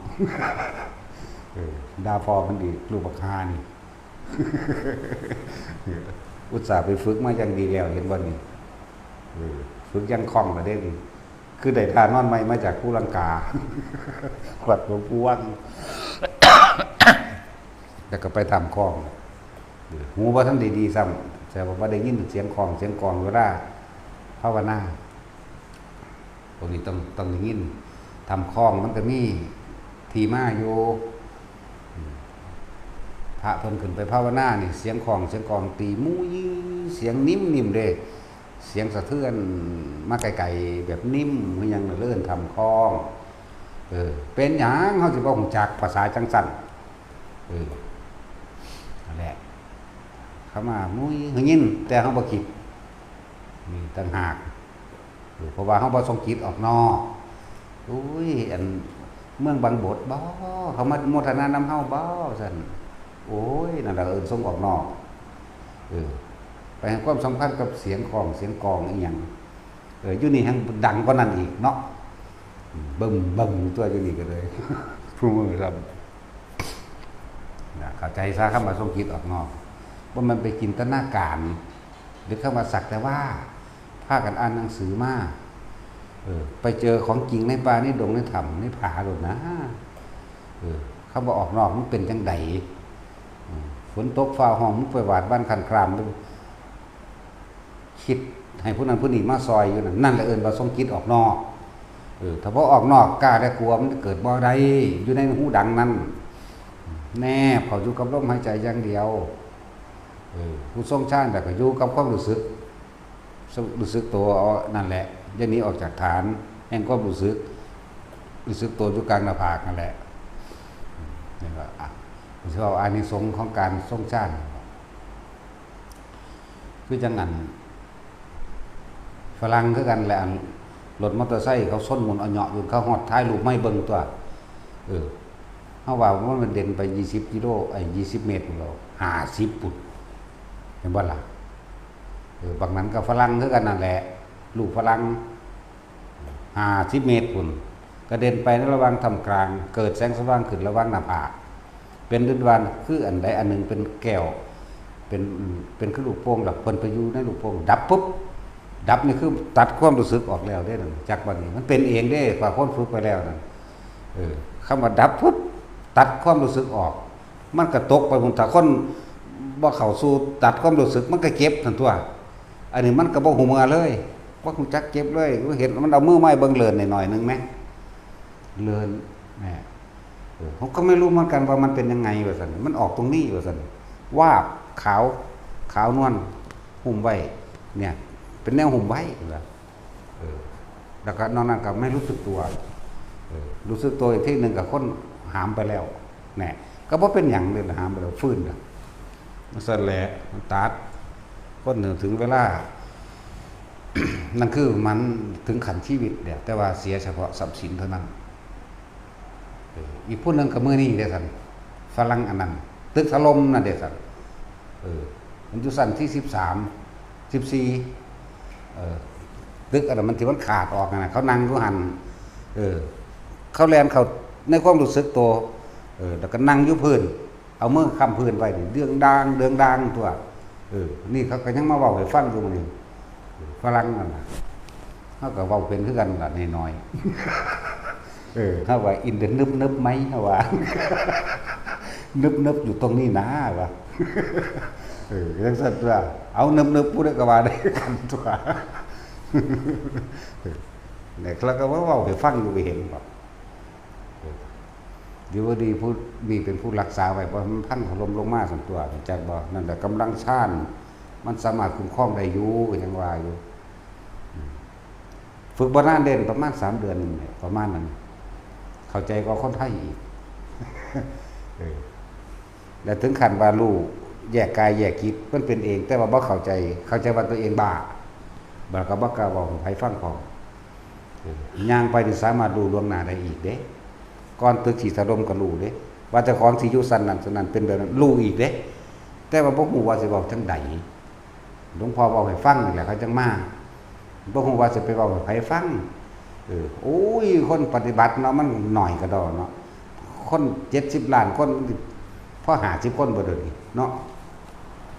เออ ด่าพ่อมันดี ลูกบักห่านี่ อุตส่าห์ไปฝึกมาอย่างดีแล้ว เห็นบ่นี่ เออ ฝึกอย่างคล่องแล้วเด้นี่ คือได้ท่านอนใหม่มาจากภูลังกา วัดหลวงปู่วัง แล้วก็ไปถ้ำคลอง เออ หูบ่ทันได้ดีซ้ำ แต่ว่าบ่ได้ยินเสียงคลองเสียงกลองเวลาภาวนา พวกนี้ต้อง ต้องได้ยิน ถ้ำคลองมันก็มีที่มาอยู่ อืม พระเพิ่นขึ้นไปภาวนานี่ เสียงคลองเสียงกลองตีมุ้ย เสียงนิ่มๆเด้ เสียงสะเทือนมาไกลๆ แบบนิ่มคือหยังน่ะ เอิ้นถ้ำคลอง เออ เป็นหยังเฮาสิบ่ฮู้จักภาษาจังซั่น เออ นั่นแหละ เขามามุ้ย ได้ยิน แต่เฮาบ่คิด นี่ต่างหาก เออ เพราะว่าเฮาบ่ส่งจิตออกนอก โอ้ย อันเมืองบางบดบ่ เขามาโมทนานำเฮาบ่ ซั่น โอ้ย นั่นล่ะเอิ้นส่งออกนอก เออ ไปให้ความสำคัญกับเสียงคลองเสียงกลองอีหยัง เออ อยู่นี่แฮ่งดังกว่านั้นอีกเนาะ บึ้มบึ้มตัวอยู่นี่ก็เลย ผู้มือครับ นะ เข้าใจซะ คำว่าส่งจิตออกนอก บ่แม่นไปจินตนาการ หรือคำว่าสักแต่ว่า พากันอ่านหนังสือมา เออ ไปเจอของจริงในป่าในดงในถ้ำในผาโลดนะ เออ คำว่าออกนอกมันเป็นจั่งใด อืม ฝนตกฟ้าฮ้อง มึงไปหวาดบ้านคันครามดู คิด ให้ผู้นั้นผู้นี้มาซอยอยู่นั่น นั่นแหละเอิ้นว่าทรงจิตออกนอก เออ ถ้าบ่ออกนอก กล้าและกลัวมันเกิดบ่ได้ อยู่ในหูดังนั่น แนบเข้าอยู่กับลมหายใจอย่างเดียว เออ ผู้ทรงฌานแต่ก็อยู่กับความรู้สึก รู้สึกตัวเอานั่นแหละ อย่าหนีออกจากฐานแห่งความรู้สึก รู้สึกตัวอยู่กลางหน้าผากนั่นแหละ นี่ก็ อ่ะ สิเว้าอานิสงส์ของการทรงฌาน คือจังอัน ฝรั่งคือกันแหละ อันรถมอเตอร์ไซค์เขาชนหมุนเอาเหยาะอยู่ เขาฮอดถ่ายรูปมาให้เบิ่งตัว เออ เฮาว่ามันเด่นไปยี่สิบกิโล ไอ้ ยี่สิบเมตรพุ้นแล้ว ห้าสิบพุ้น เห็นบ่ล่ะ เออ บางนั้นก็ฝรั่งคือกันนั่นแหละ ลูกฝรั่ง ห้าสิบเมตรพุ้น กระเด็นไปในระหว่างท่ามกลาง เกิดแสงสว่างขึ้นระหว่างหน้าผาก เป็นดุจวานคืออันใดอันหนึ่งเป็นแก้ว เป็น เป็นคือลูกโป่ง แล้วเพิ่นไปอยู่ในลูกโป่ง ดับปุ๊บ ดับนี่คือตัดความรู้สึกออกแล้วเด้นั่น จักบัดนี้ มันเป็นเองเด้ กว่าคนฝึกไปแล้วนั่น เออ คำว่าดับปุ๊บ ตัดความรู้สึกออก มันก็ตกไปพุ้น ถ้าคนบ่เข้าสู่ตัดความรู้สึก มันก็เจ็บนั่นตัว อันนี้มันก็บ่ฮู้เมื่อเลย บ่ฮู้จักเจ็บเลย เห็นมันเอามือไม้เบิ่งเลินหน่อยๆหนึ่งแหม เลิน แหม เออ ผมก็ไม่รู้เหมือนกันว่ามันเป็นยังไงว่าซั่น มันออกตรงนี้ว่าซั่น วาบขาว ขาวนวล หุ้มไว้ เนี่ย เป็นแนวหุ้มไว้ว่า เออ แล้วก็นอกนั้นก็ไม่รู้สึกตัว เออ รู้สึกตัวอีกทีหนึ่งก็คนหามไปแล้ว แน่ ก็บ่เป็นหยังเลย หามไปแล้ว ฟื้นน่ะ มันซั่นแหละ มันตัด คนหนึ่งถึงเวลา นั่นคือมันถึงขั้นชีวิตเนี่ย แต่ว่าเสียเฉพาะทรัพย์สินเท่านั้น เออ อีกผู้หนึ่งก็มื้อนี้เด้ซั่น ฝรั่งอันนั้น ตึกถล่มนั่นเด้ซั่น เออ มันอยู่ชั้นที่สิบสาม สิบสี่ เออ ตึกอันนั้นมันที่มันขาดออกนั่นน่ะ เขานั่งอยู่หั่น เออ เขาแล่นเข้าในความรู้สึกตัว เออ แล้วก็นั่งอยู่พื้น เอามือค้ำพื้นไว้นี่ เดืองดาง เดืองดางตัว เออ นี่เขาก็ยังมาเว้าให้ฟังอยู่มื้อนี้ ฝรั่งนั่นน่ะ เฮาก็เว้าเป็นคือกันล่ะน้อยๆ เออ เฮาว่า in the นึบๆ ไหม เฮาว่า นึบๆ อยู่ตรงนี้นะ ว่า เออ จังซั่นตัว เอานึบๆ ผู้ใดก็ว่าได้กันตัว เนี่ย แล้วก็ว่าเว้าให้ฟังอยู่ ไปเห็นบ่ เออ ดีบ่ดีผู้นี่เป็นผู้รักษาไว้ บ่ให้มันพังถล่มลงมาซั่นตัว รู้จักบ่ นั่นแหละกำลังฌาน มันสามารถคุ้มครองได้อยู่ ก็ยังว่าอยู่ อืม ฝึกบ่นานเด้ ประมาณสามเดือนหนึ่งเนี่ย ประมาณนั้น เข้าใจกว่าคนไทยอีก เออ และถึงขั้นว่ารู้แยกกายแยกจิต มันเป็นเอง แต่ว่าบ่เข้าใจ เข้าใจว่าตัวเองบ้า บัดก็บ่กล้าเว้าให้ไผฟังพร้อม เออ ย่างไปนี่สามารถรู้ล่วงหน้าได้อีกเด้ ก่อนตึกสิถล่มก็รู้เด้ ว่าเจ้าของสิอยู่ชั้นนั้นชั้นนั้น เป็นแบบนั้น รู้อีกเด้ แต่ว่าบ่ฮู้ว่าสิเว้าจั่งใด หลวงพ่อเว้าให้ฟังนี่แหละ เขาจั่งมา บ่ฮู้ว่าสิไปเว้าให้ไผฟัง เออ โอ้ย คนปฏิบัติเนาะ มันน้อยกะด้อเนาะ คนเจ็ดสิบล้านคน พอห้าสิบคนบ่เดี๋ยวนี้เนาะ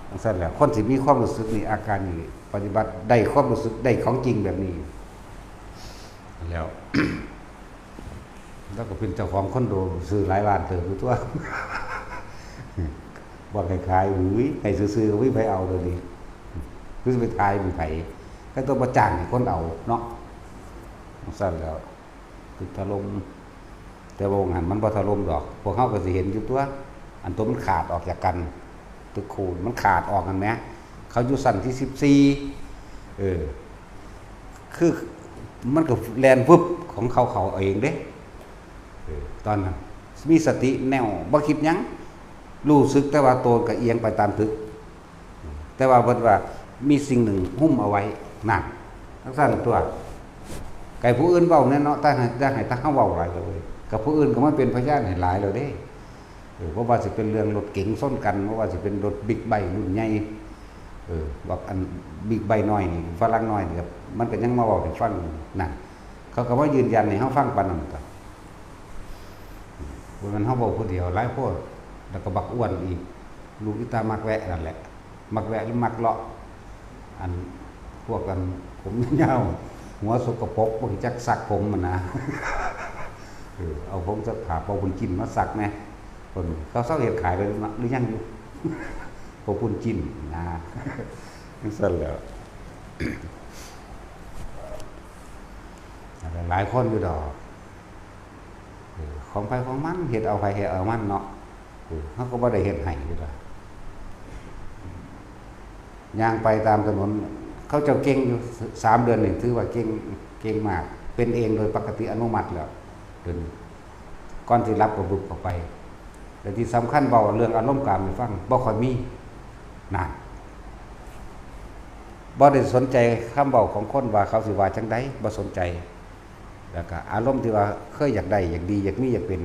จั่งซั่นแหละ คนสิมีความรู้สึกนี่ อาการนี่ ปฏิบัติได้ความรู้สึก ได้ของจริงแบบนี้ แล้ว แล้วก็เป็นเจ้าของคอนโด ซื้อหลายล้านเติบอยู่ตัว บ่ให้ขาย อุ้ย ให้ซื่อๆ ก็บ่มีไผเอาเลยนี่ คือสิไปขายให้ไผ ก็ต้องมาจ้างให้คนเอาเนาะ จั่งซั่นแล้ว ตึกถล่ม แต่ว่าว่าหั่นมันบ่ถล่มดอก พวกเฮาก็สิเห็นอยู่ตัว อันตัวมันขาดออกจากกัน ตึกคูณมันขาดออกหั่นแหม เขาอยู่ชั้นที่สิบสี่ เออ คือมันก็แล่นวึบของเขา เขาเองเด้ เออ ตอนนั้นมีสติแน่ว บ่คิดหยัง รู้สึกแต่ว่าตัวก็เอียงไปตามตึก แต่ว่าเพิ่นว่ามีสิ่งหนึ่งหุ้มเอาไว้ นั่น จั่งซั่นตัว ไก่ผู้อื่นเว้าแน่เนาะ แต่ให้ แต่ให้ แต่เฮาเว้าหลายเลย กับผู้อื่นก็มาเป็นพยานให้หลายแล้วเด้ เออ บ่ว่าสิเป็นเรื่องรถเก๋งชนกัน บ่ว่าสิเป็นรถบิ๊กไบค์รุ่นใหญ่ เออ บักอันบิ๊กไบค์น้อยนี่ ฝรั่งน้อยนี่ครับ มันก็ยังมาเว้าให้ฟังอยู่ นั่น เขาก็มายืนยันให้เฮาฟังปานนั้นตั๊ว บ่แม่นเฮาเว้าผู้เดียว หลายโพด แล้วก็บักอ้วนอีก ลูกอีตามักแวะนั่นแหละ มักแวะหรือมักเลาะ อันพวกกันผมยาว หัวสกปรก บ่รู้จักซักผมหั่นนะ เออ เอาผงซักผ้าเป่าบุญจินมาซักแหน่ เพิ่น เขาเซาเฮ็ดขายไปหรือยังอยู่ เป่าบุญจินนะ จั่งซั่นแหล้ว หลายคนอยู่ดอก เออ ของไผของมัน เฮ็ดเอาไผเฮ็ดเอามันเนาะ เออ เฮาก็บ่ได้เฮ็ดให้อยู่ดอก ย่างไปตามถนน เขาเจ้าเก่งอยู่ สามเดือนนี่ถือว่าเก่ง เก่งมาก เป็นเองโดยปกติอัตโนมัติแล้ว เดี๋ยวนี้ ก่อนสิหลับก็บึบเข้าไป แต่ที่สำคัญเว้าเรื่องอารมณ์กามให้ฟัง บ่ค่อยมี นั่น บ่ได้สนใจคำเว้าของคนว่าเขาสิว่าจั่งใด บ่สนใจ แล้วก็อารมณ์ที่ว่าเคยอยากได้ อยากดี อยากมี อยากเป็น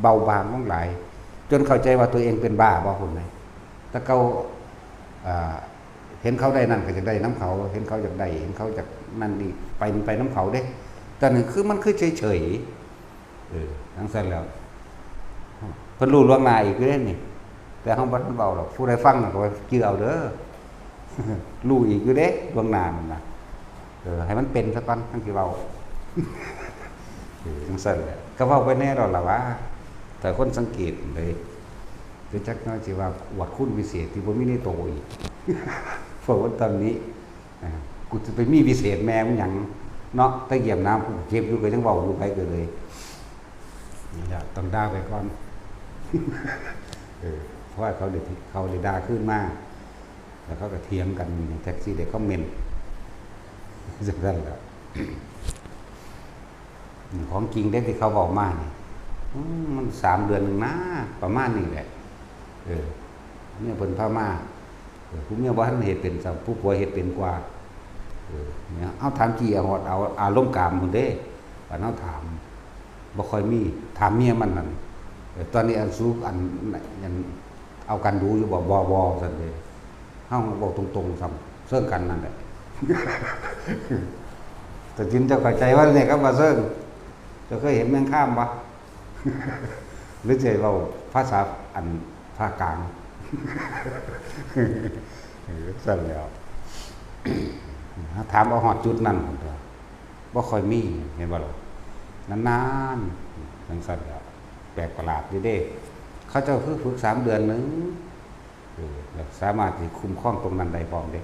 เบาบางลงหลาย จนเข้าใจว่าตัวเองเป็นบ้าบ่ พู้นแหม แต่เก่า อ่า เห็นเขาได้นั่นก็อยากได้นำเขา เห็นเขาอยากได้ เห็นเขาอยากนั่นนี่ ไป ไปนำเขาเด้ แต่นี่คือมันคือเฉยๆ เออ จั่งซั้นแล้ว เพิ่นรู้ล่วงหน้าอีกอยู่เด้นี่ แต่เฮาบ่ทันเว้าดอก ผู้ใดฟังน่ะก็ว่าจื่อเอาเด้อ รู้อีกอยู่เด้ล่วงหน้านั่นน่ะ เออ ให้มันเป็นซะก่อน จั่งสิเว้า เออ จั่งซั้นแหละ ก็เว้าไปแน่ดอกล่ะว่า ถ้าคนสังเกตเลย คือจักหน่อยสิว่าอวดคุณวิเศษที่บ่มีในโตอีก พวกคนตำหนิ อ่า กูจะไปมีวิเศษแม่มึงหยังเนาะ แต่เยี่ยมน้ำกูเก็บอยู่ก็ยังเว้าอยู่ ไผก็เลย นี่แหละ ต้องด่าไปก่อน เออ เพราะว่าเขาได้ เขาได้ด่าคืนมา แล้วเขาก็เถียงกัน แท็กซี่ได้คอมเมนต์ จั่งซั้นแหละ ของจริงเด้ที่เขาเว้ามานี่ อืม มันสามเดือนหนึ่งนะ ประมาณนี้แหละ เออ เมียเพิ่นพามา เออ ผู้เมียบ่ทันเฮ็ดเป็นซ้ำ ผู้ผัวเฮ็ดเป็นกว่า เออ เนี่ย เอาถามจี้เอาฮอด เอาอารมณ์กามพุ้นเด้ บัดเฮาถาม บ่ค่อยมี ถามเมียมันนั่น เออ ตอนนี้อันสูอัน อัน เอากันดูอยู่บ่ บ่ บ่ ซั่นเด้ เฮาเว้าตรงๆ ซ้ำ เซิงกันนั่นแหละ แต่จินเจ้าเข้าใจว่าเนี่ยครับว่าเซิง เจ้าเคยเห็นแมงคามบ่ หรือจะเว้าภาษาอันภาคกลาง เออ ซั่นแล้ว ถามเอาฮอดจุดนั้นพุ้นตั๊ว บ่ค่อยมี เห็นบ่ล่ะ นานๆ จั่งซั้นแล้ว แปลกประหลาดอยู่เด้ เขาเจ้าคือฝึกสามเดือนหนึ่ง เออ แล้วสามารถที่คุ้มครองตรงนั้นได้พร้อมเด้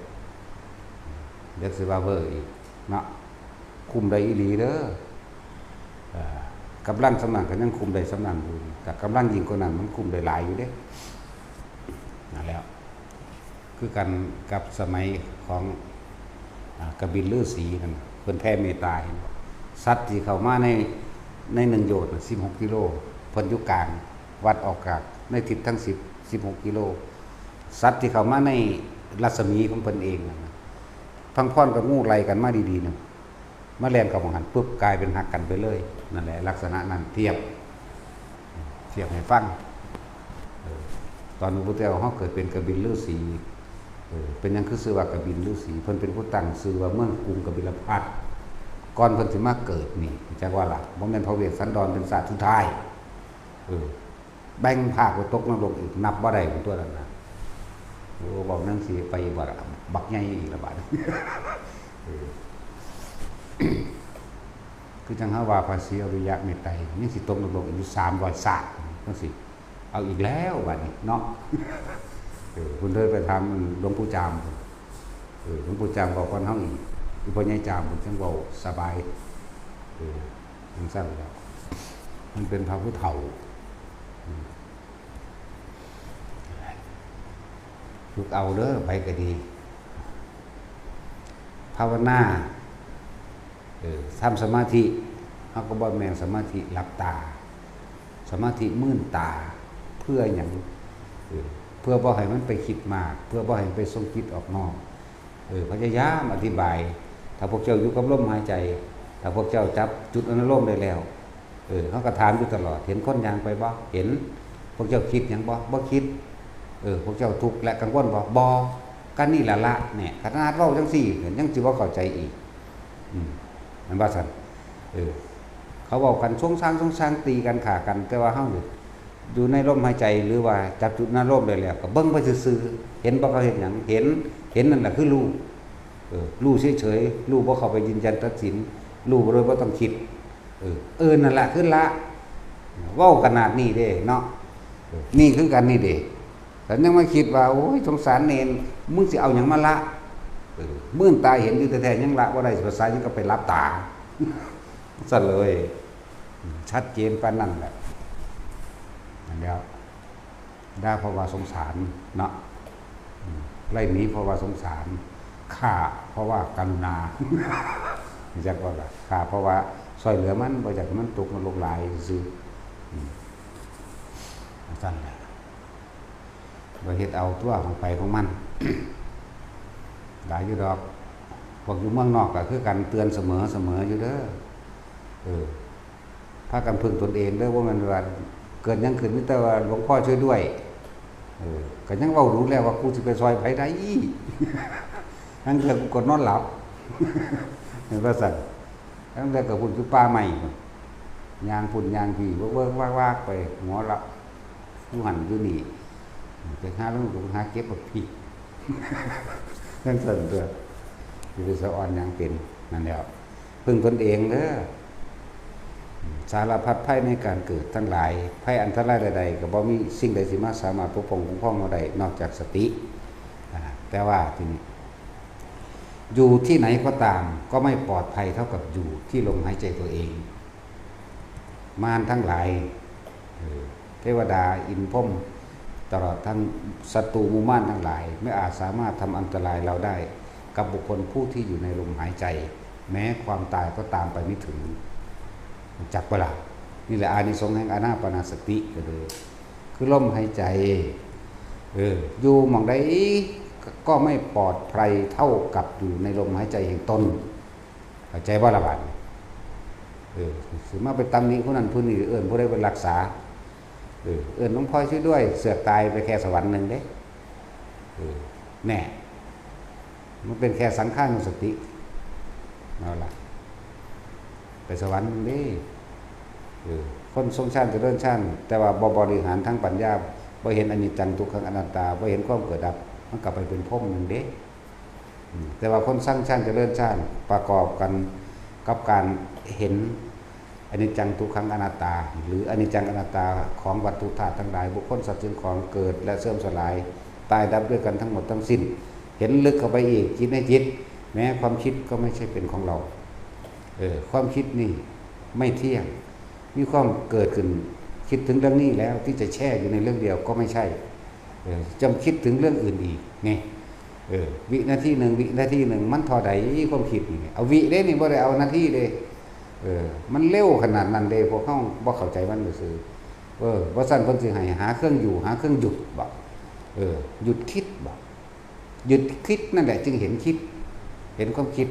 เดี๋ยวสิว่าเวอร์อีกเนาะ คุ้มได้อีหลีเด้อ เอ่อ กำลังส่ำนั้นก็ยังคุ้มได้ส่ำนั้นอยู่ แต่กำลังยิ่งกว่านั้นมันคุ้มได้หลายอยู่เด้ นั่นแหล้ว คือกันกับสมัยของ อ่า กบิลฤๅษีนั่นน่ะ เพิ่นแผ่เมตตา เห็นบ่ สัตว์ที่เข้ามาใน ในหนึ่งโยชน์น่ะ สิบหกกิโล เพิ่นอยู่กลาง วัดออกจากในทิศทั้งสิบ สิบหกกิโล สัตว์ที่เข้ามาในรัศมีของเพิ่นเองนั่นน่ะ พังพรกับงูไล่กันมาดีๆ นั่น มาแล่นเข้าหม่องหั้นปุ๊บ กลายเป็นหักกันไปเลย นั่นแหละ ลักษณะนั้น เทียบ เทียบให้ฟัง เออ ตอนพระพุทธเจ้าเฮาเกิดเป็นกบิลฤๅษี เออ เป็นหยังคือชื่อว่ากบิลฤๅษี เพิ่นเป็นผู้ตั้งชื่อว่าเมืองกรุงกบิลพัสดุ์ ก่อนเพิ่นสิมาเกิดนี่ จักว่าล่ะ บ่แม่นพระเวสสันดรเป็นชาติสุดท้าย เออ แบ่งภาคไปตกนรกอีก นับบ่ได้พุ้นตั๊วนั่นน่ะ โอ้ เว้าจั่งซี้ไปบ่ล่ะ บักใหญ่อีกละบาด เออ คือจั่งเฮาว่าพระศรีอริยะเมตไตรยังสิตกนรกอีกอยู่สามร้อยชาติจั่งซี้ เอาอีกแล้วบัดนี้เนาะ เออ เพิ่นเลยไปถามหลวงปู่จาม เออ หลวงปู่จามเว้าก่อนเฮาอีก คือพ่อใหญ่จามเพิ่นจั่งเว้าสบาย เออ จั่งซั้นแล้ว มันเป็นพระผู้เฒ่า อืม ฝึกเอาเด้อ ไผก็ดี ภาวนา เออ ทำสมาธิ เฮาก็บ่แม่นสมาธิหลับตา สมาธิมืนตา เพื่อหยัง เออ เพื่อบ่ให้มันไปคิดมาก เพื่อบ่ให้มันไปส่งจิตออกนอก เออ พยายามอธิบาย ถ้าพวกเจ้าอยู่กับลมหายใจ ถ้าพวกเจ้าจับจุดอนุโลมได้แล้ว เออ เฮาก็ถามอยู่ตลอด เห็นคนย่างไปบ่ เห็น พวกเจ้าคิดหยังบ่ บ่คิด เออ พวกเจ้าทุกข์และกังวลบ่ บ่ ก็นี่ล่ะละ เนี่ย ขนาดเว้าจั่งซี้ ยังสิบ่เข้าใจอีก อืม แม่นบ่ซั่น เออ เขาเว้ากันซงซางซงซาง ตีกันฆ่ากัน แต่ว่าเฮานี่ อยู่ในลมหายใจ หรือว่าจับจุดอารมณ์ได้แล้ว ก็เบิ่งไปซื่อๆ เห็นบ่เขาเฮ็ดหยัง เห็น เห็นนั่นแหละคือรู้ เออ รู้เฉยๆ รู้บ่เข้าไปยืนยันตัดสิน รู้โดยบ่ต้องคิด เออ เออ นั่นแหละคือละ เว้าขนาดนี้เด้เนาะ เออ นี่คือกันนี่เด้ แต่ยังมาคิดว่า โอ้ย สงสารเณร มึงสิเอาหยังมาละ เออ มื่นตาเห็นอยู่แท้ๆ ยังละบ่ได้ ภาษายังก็ไปหลับตา ซะเลย ชัดเจนปานนั้นแหละ นั่นแหล้ว ด่าเพราะว่าสงสารเนาะ อืม ไล่หนีเพราะว่าสงสาร ฆ่าเพราะว่ากรุณา รู้จักบ่ล่ะ ฆ่าเพราะว่าซ่อยเหลือมัน บ่อยากให้มันตกนรกหลายซื่อๆ อืม จั่งซั่นแหละ บ่เฮ็ดเอาตัวของไผของมัน หลายอยู่ดอก พวกอยู่เมืองนอกก็คือกัน เตือนเสมอๆ อยู่เด้อ เออ พากันพึ่งตนเองเด้อ บ่แม่นว่าเกิดหยังขึ้นมีแต่ว่าหลวงพ่อช่วยด้วย เออ ก็ยังเว้าดูแล้วว่ากูสิไปซ่อยไผได้ ลางเทื่อกูก็นอนหลับ เห็นว่าซั่น ลางเทื่อก็พุ้นอยู่ป่าไม้พุ้น ย่างพุ้นย่างพี้ เวิ้กๆ วากๆ ไป หัวเราะ อยู่หั่นอยู่นี่ ไปหาลงทุนหาเก็บบักพริก จั่งซั่นตั๊ว สิไปสะออนหยังเป็น นั่นแหล้ว พึ่งตนเองเด้อ สารพัดภัยในการเกิดทั้งหลาย ภัยอันตรายใดๆ ก็บ่มีสิ่งใดสิมาสามารถปกป้องคุ้มครองเราได้ นอกจากสติ อ่า แต่ว่าทีนี้ อยู่ที่ไหนก็ตาม ก็ไม่ปลอดภัยเท่ากับอยู่ที่ลมหายใจตัวเอง มารทั้งหลาย เออ เทวดา อินทร์พรหม ตลอดทั้งศัตรูหมู่มารทั้งหลาย ไม่อาจสามารถทำอันตรายเราได้ กับบุคคลผู้ที่อยู่ในลมหายใจ แม้ความตายก็ตามไปไม่ถึง รู้จักบ่ล่ะ นี่แหละอานิสงส์แห่งอานาปานสติ ก็คือ คือลมหายใจ เออ อยู่หม่องใดก็ไม่ปลอดภัยเท่ากับอยู่ในลมหายใจแห่งตน เข้าใจบ่ล่ะบัดนี้ เออ สิมาไปตำหนิผู้นั้นผู้นี้ เอิ้นผู้ใดไปรักษา เออ เอิ้นหลวงพ่อช่วยด้วย เสือกตายไปแค่สวรรค์หนึ่งเด้ เออ แน่ มันเป็นแค่สังขานุสติ เอาล่ะ ไปสวรรค์หนึ่งเด้ เออ คนทรงฌานเจริญฌาน แต่ว่าบ่บริหารทางปัญญา บ่เห็นอนิจจังทุกขังอนัตตา บ่เห็นความเกิดดับ มันก็ไปเป็นพรหมหนึ่งเด้ อืม แต่ว่าคนสร้างฌานเจริญฌานประกอบกันกับการเห็นอนิจจังทุกขังอนัตตา หรืออนิจจังอนัตตาของวัตถุธาตุทั้งหลาย บุคคลสัตว์สิ่งของเกิดและเสื่อมสลาย ตายดับด้วยกันทั้งหมดทั้งสิ้น เห็นลึกเข้าไปอีก จิตในจิต แม้ความคิดก็ไม่ใช่เป็นของเรา เออ ความคิดนี่ไม่เที่ยง มีความเกิดขึ้น คิดถึงเรื่องนี้แล้วที่จะแช่อยู่ในเรื่องเดียวก็ไม่ใช่ เออ จำคิดถึงเรื่องอื่นอีก นี่ เออ วินาทีหนึ่ง วินาทีหนึ่ง มันเท่าใดความคิดนี่ เอาวิเด้นี่ บ่ได้เอานาทีเด้ เออ มันเร็วขนาดนั้นเด้ พวกเฮาบ่เข้าใจมันซื่อๆ เออ บ่ซั้นเพิ่นสิให้หาเครื่องอยู่ หาเครื่องหยุดบ่ เออ หยุดคิดบ่ หยุดคิดนั่นแหละจึงเห็นคิด เห็นความคิด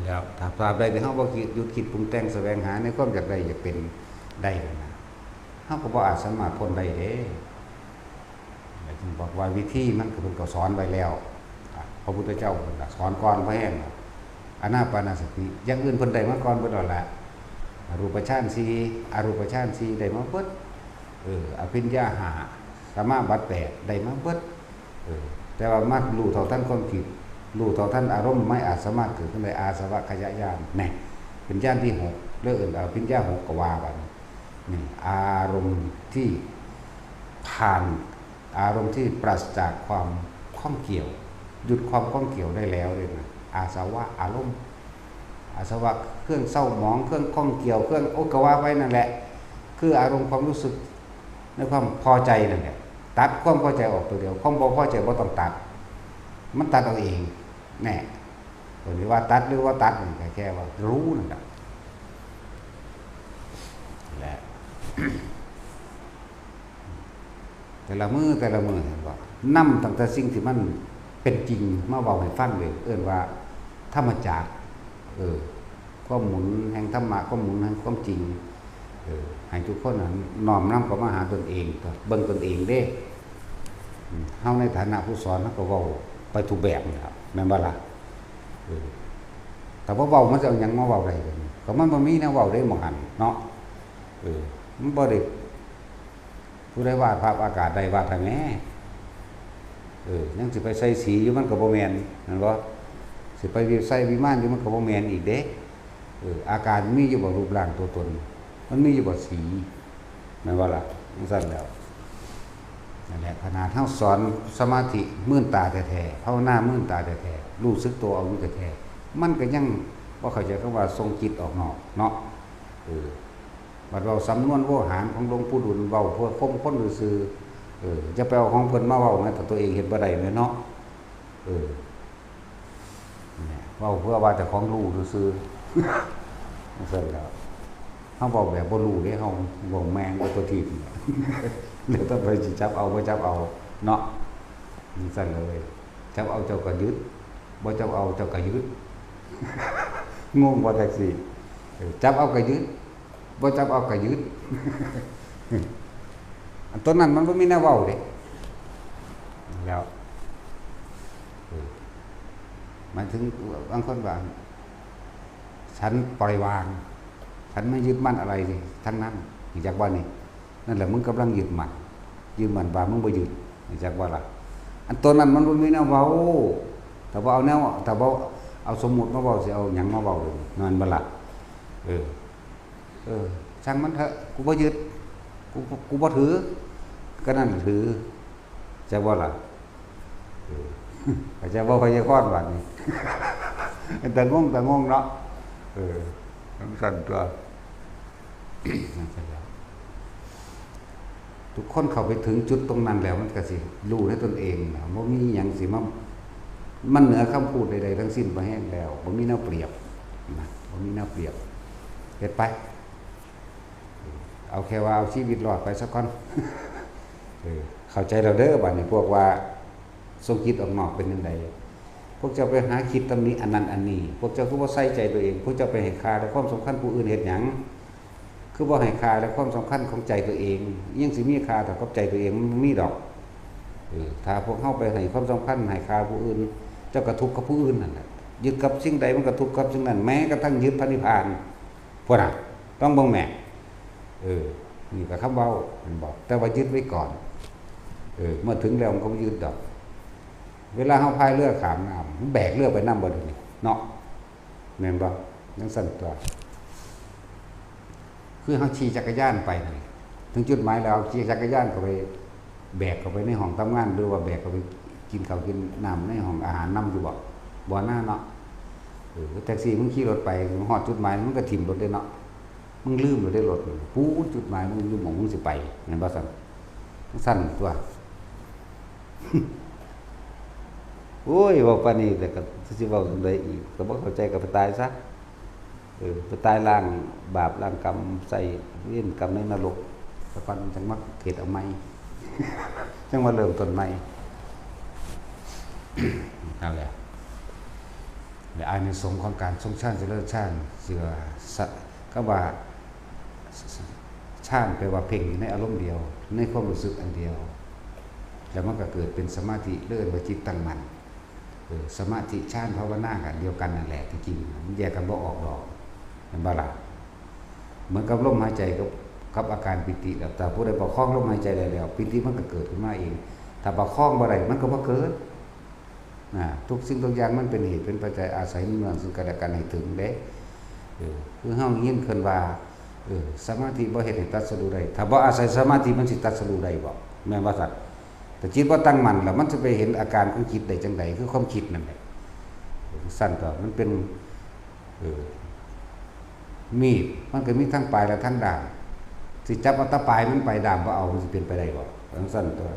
แล้วถ้าตราบใดที่เฮาบ่คิด หยุดคิดปรุงแต่งแสวงหาในความอยากได้อยากเป็นได้นั่นนะ เฮาก็บ่อาจสามารถพ้นได้เด้ แล้วจึงบอกว่าวิธีมันก็เพิ่นก็สอนไว้แล้ว พระพุทธเจ้าเพิ่นก็สอนก่อนพอแฮงแล้ว อานาปานสติ อย่างอื่นเพิ่นได้มาก่อนเบิดแล้วแหละ รูปฌานสี่ อรูปฌานสี่ได้มาเบิด เออ อภิญญาห้า สมาบัติแปดได้มาเบิด เออ แต่ว่ามารู้เท่าทันความคิด รู้เท่าทันอารมณ์ ไม่อาจสามารถเกิดขึ้นได้ อาสวัคคยญาณ แน่ เป็นญาณที่หก เรื่องอื่นอภิญญาหกก็ว่าไป นี่ อารมณ์ที่ผ่าน อารมณ์ที่ปราศจากความข้องเกี่ยว หยุดความข้องเกี่ยวได้แล้วเนี่ยนะ อาสวะอารมณ์ อาสวะเครื่องเศร้าหมอง เครื่องข้องเกี่ยว เครื่อง โอ้ ก็ว่าไปนั่นแหละ คืออารมณ์ความรู้สึกในความพอใจนั่นแหละ ตัดความพอใจออกตัวเดียว ความบ่พอใจบ่ต้องตัด มันตัดเอาเอง แน่ ตัวนี้ว่าตัดหรือว่าตัดนี่ก็แค่ว่ารู้นั่นแหละ และ แต่ละมื้อแต่ละมื้อเห็นบ่ นำตั้งแต่สิ่งที่มันเป็นจริงมาเว้าให้ฟังเลย เอิ้นว่าธรรมจักร เออ ความหมุนแห่งธรรมะ ความหมุนแห่งความจริง เออ ให้ทุกคนน่ะน้อมนำเข้ามาหาตนเอง เบิ่งตนเองเด้ อืม เฮาในฐานะผู้สอน เฮาก็เว้าไปทุกแบบนี่ล่ะ แม่นบ่ล่ะ เออ ถ้าบ่เว้ามันสิเอาหยังมาเว้าได้บัดนี้ ก็มันบ่มีแนวเว้าเด้ หม่องหั่นเนาะ เออ มันบ่ได้ ผู้ใดวาดภาพอากาศได้วาดให้แหน่ เออ ยังสิไปใส่สีอยู่มันก็บ่แม่น แม่นบ่ สิไปวิ ใส่วิมานอยู่มันก็บ่แม่นอีกเด้ เออ อากาศมีอยู่บ่รูปร่างตัวตน มันมีอยู่บ่สี แม่นบ่ล่ะ จั่งซั้นแหล้ว นั่นแหละ ขนาดเฮาสอนสมาธิมืนตาแท้ๆ ภาวนามืนตาแท้ๆ รู้สึกตัวเอาอยู่แท้ๆ มันก็ยังบ่เข้าใจคำว่าส่งจิตออกนอกเนาะ เออ บัดเว้าสำนวนโวหารของหลวงปู่ดูล เว้าเพื่อข่มคนซื่อๆ เออ จะไปเอาของเพิ่นมาเว้าแหม ถ้าตัวเองเฮ็ดบ่ได้แหมเนาะ เออ เนี่ย เว้าเพื่อว่าแต่ของรู้ซื่อๆ จั่งซั่นแหล้ว เฮาเว้าแบบบ่รู้เด้ เฮาเว้าแม่งกับตัวทีบนี่แหละ แล้วแต่ไปสิจับเอาบ่จับเอาเนาะ จั่งซั่นเลย จับเอาเจ้าก็ยึด บ่จับเอาเจ้าก็ยึด งงบ่แท็กซี่ เออ จับเอาก็ยึด บ่จับเอาก็ยึด อันตัวนั้นมันบ่มีแนวเว้าเด้ แล้ว เออ หมายถึงบางคนว่า ฉันปล่อยวาง ฉันไม่ยึดมั่นอะไรทั้งนั้น รู้จักบ่นี่ นั่นแหละมึงกำลังยึดมั่น ยึดมั่นว่ามึงบ่ยึด รู้จักบ่ล่ะ อันตัวนั้นมันบ่มีแนวเว้า ถ้าบ่เอาแนว ถ้าบ่เอาสมมุติมาเว้า สิเอาหยังมาเว้าเลย นั่นบ่ล่ะ เออ เออ ช่างมันเถอะ กูบ่ยึด กู กูบ่ถือ ก็นั่นถือ จักบ่ล่ะ เออ เข้าใจบ่ ไพยากรณ์บาดนี้ แต่งง แต่งงเนาะ เออ จั่งซั่นตัว จั่งซั่นแล้ว ทุกคนเข้าไปถึงจุดตรงนั้นแล้ว มันก็สิรู้ในตนเองนะ บ่มีหยังสิมา มันเหนือคำพูดใดๆทั้งสิ้น บ่แฮงแล้ว บ่มีแนวเปรียบนะ บ่มีแนวเปรียบ เฮ็ดไป เอาแค่ว่าเอาชีวิตรอดไปซะก่อน เออ เข้าใจแล้วเด้อ บัดนี้พวกว่าส่งจิตออกนอกเป็นจั่งใด พวกเจ้าไปหาคิดตำหนิอันนั้นอันนี้ พวกเจ้าคือบ่ใส่ใจตัวเอง พวกเจ้าไปให้ค่าและความสำคัญผู้อื่นเฮ็ดหยัง คือบ่ให้ค่าและความสำคัญของใจตัวเอง ยังสิมีค่าเท่ากับใจตัวเอง มันบ่มีดอก เออ ถ้าพวกเฮาไปให้ความสำคัญให้ค่าผู้อื่น เจ้าก็ทุกข์กับผู้อื่นนั่นแหละ ยึดกับสิ่งใดมันก็ทุกข์กับสิ่งนั้น แม้กระทั่งยึดพระนิพพาน พุ้นน่ะ ต้องเบิ่งแหม เออ นี่ก็คำเว้า แม่นบ่ แต่ว่ายึดไว้ก่อน เออ เมื่อถึงแล้วมันก็บ่ยึดดอก เวลาเฮาพายเรือข้ามน้ำ มันแบกเรือไปนำบ่เดี๋ยวนี้ เนาะ แม่นบ่ จั่งซั่นตัว คือเฮาขี่จักรยานไปนั่น ถึงจุดหมายแล้ว เอาขี่จักรยานเข้าไป แบกเข้าไปในห้องทำงาน หรือว่าแบกเข้าไปกินข้าวกินน้ำในห้องอาหารนำอยู่บ่ บ่น่าเนาะ เออ แท็กซี่มึงขี่รถไป มึงฮอดจุดหมาย มึงก็ถิ่มรถเด้เนาะ มึงลืมแล้วเด้รถ ปู๊ด จุดหมายมึงอยู่หม่องมึงสิไป แม่นบ่ซั่น ซั่นตัว โอ้ย เว้าปานนี้ แต่ก็สิเว้าจั่งใดอีก ก็บ่เข้าใจ ก็ไปตายซะ เออ ไปตายล้างบาปล้างกรรม ใส่เวรกรรมในนรก ซะก่อน จั่งมาเฮ็ดเอาใหม่ จั่งมาเริ่มต้นใหม่ นั่นแหละ และอานิสงส์ของการทรงฌานเจริญฌาน สิว่าสะ คำว่า ฌานแปลว่าเพ่งอยู่ในอารมณ์เดียว ในความรู้สึกอันเดียว แล้วมันก็เกิดเป็นสมาธิ เรียกว่าจิตตั้งมั่น เออ สมาธิฌานภาวนาก็อันเดียวกันนั่นแหละ ที่จริงมันแยกกันบ่ออกดอก แม่นบ่ล่ะ เหมือนกับลมหายใจกับ กับอาการปีติแล้ว แต่ผู้ใดประคองลมหายใจได้แล้ว ปีติมันก็เกิดขึ้นมาเอง ถ้าประคองบ่ได้มันก็บ่เกิด นะ ทุกสิ่งทุกอย่างมันเป็นเหตุเป็นปัจจัย อาศัยเนื่องซึ่งกันและกันให้ถึงเด้ เออ คือเฮายินเพิ่นว่า เออ สมาธิบ่เฮ็ดให้ตรัสรู้ได้ ถ้าบ่อาศัยสมาธิมันสิตรัสรู้ได้บ่ แม่นบ่ซั่น แต่จิตบ่ตั้งมั่นแล้วมันสิไปเห็นอาการของจิตได้จั่งใด คือความคิดนั่นแหละ ซั่นตัว มันเป็น เออ มีด มันก็มีทั้งปลายและทั้งด้าม สิจับเอาแต่ปลายมันไป ด้ามบ่เอา มันสิเป็นไปได้บ่ จั่งซั่นตัว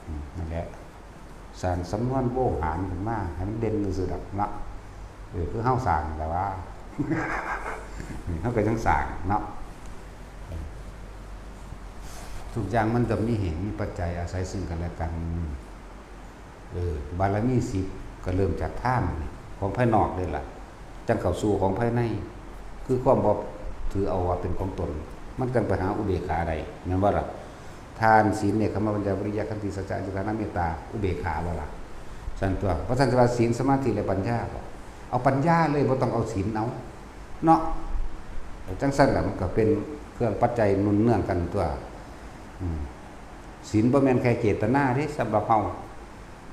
อืม นั่นแหละ สร้างสำนวนโวหารขึ้นมาให้มันเด่นซื่อๆดอกเนาะ เออ คือเฮาสร้างนั่นแหละว่า เฮาก็จั่งสร้างเนาะ ทุกอย่างมันต้องมีเหตุมีปัจจัยอาศัยซึ่งกันและกัน เออ บารมีสิบก็เริ่มจากทานนี่ ของภายนอกเลยล่ะ จั่งเข้าสู่ของภายใน คือความบ่ถือเอาว่าเป็นของตน มันจั่งไปหาอุเบกขาได้ แม่นบ่ล่ะ ทาน ศีล เนกขัมมะ ปัญญา วิริยะ ขันติ สัจจะ อธิษฐาน เมตตา อุเบกขาบ่ล่ะ ซั่นตัว เพราะฉะนั้นว่าศีล สมาธิ และปัญญาบ่ เอาปัญญาเลย บ่ต้องเอาศีลเอา เนาะ จั่งซั่นล่ะ มันก็เป็นเครื่องปัจจัยหนุนเนื่องกันตัว อืม ศีลบ่แม่นแค่เจตนาเด้ สำหรับเฮา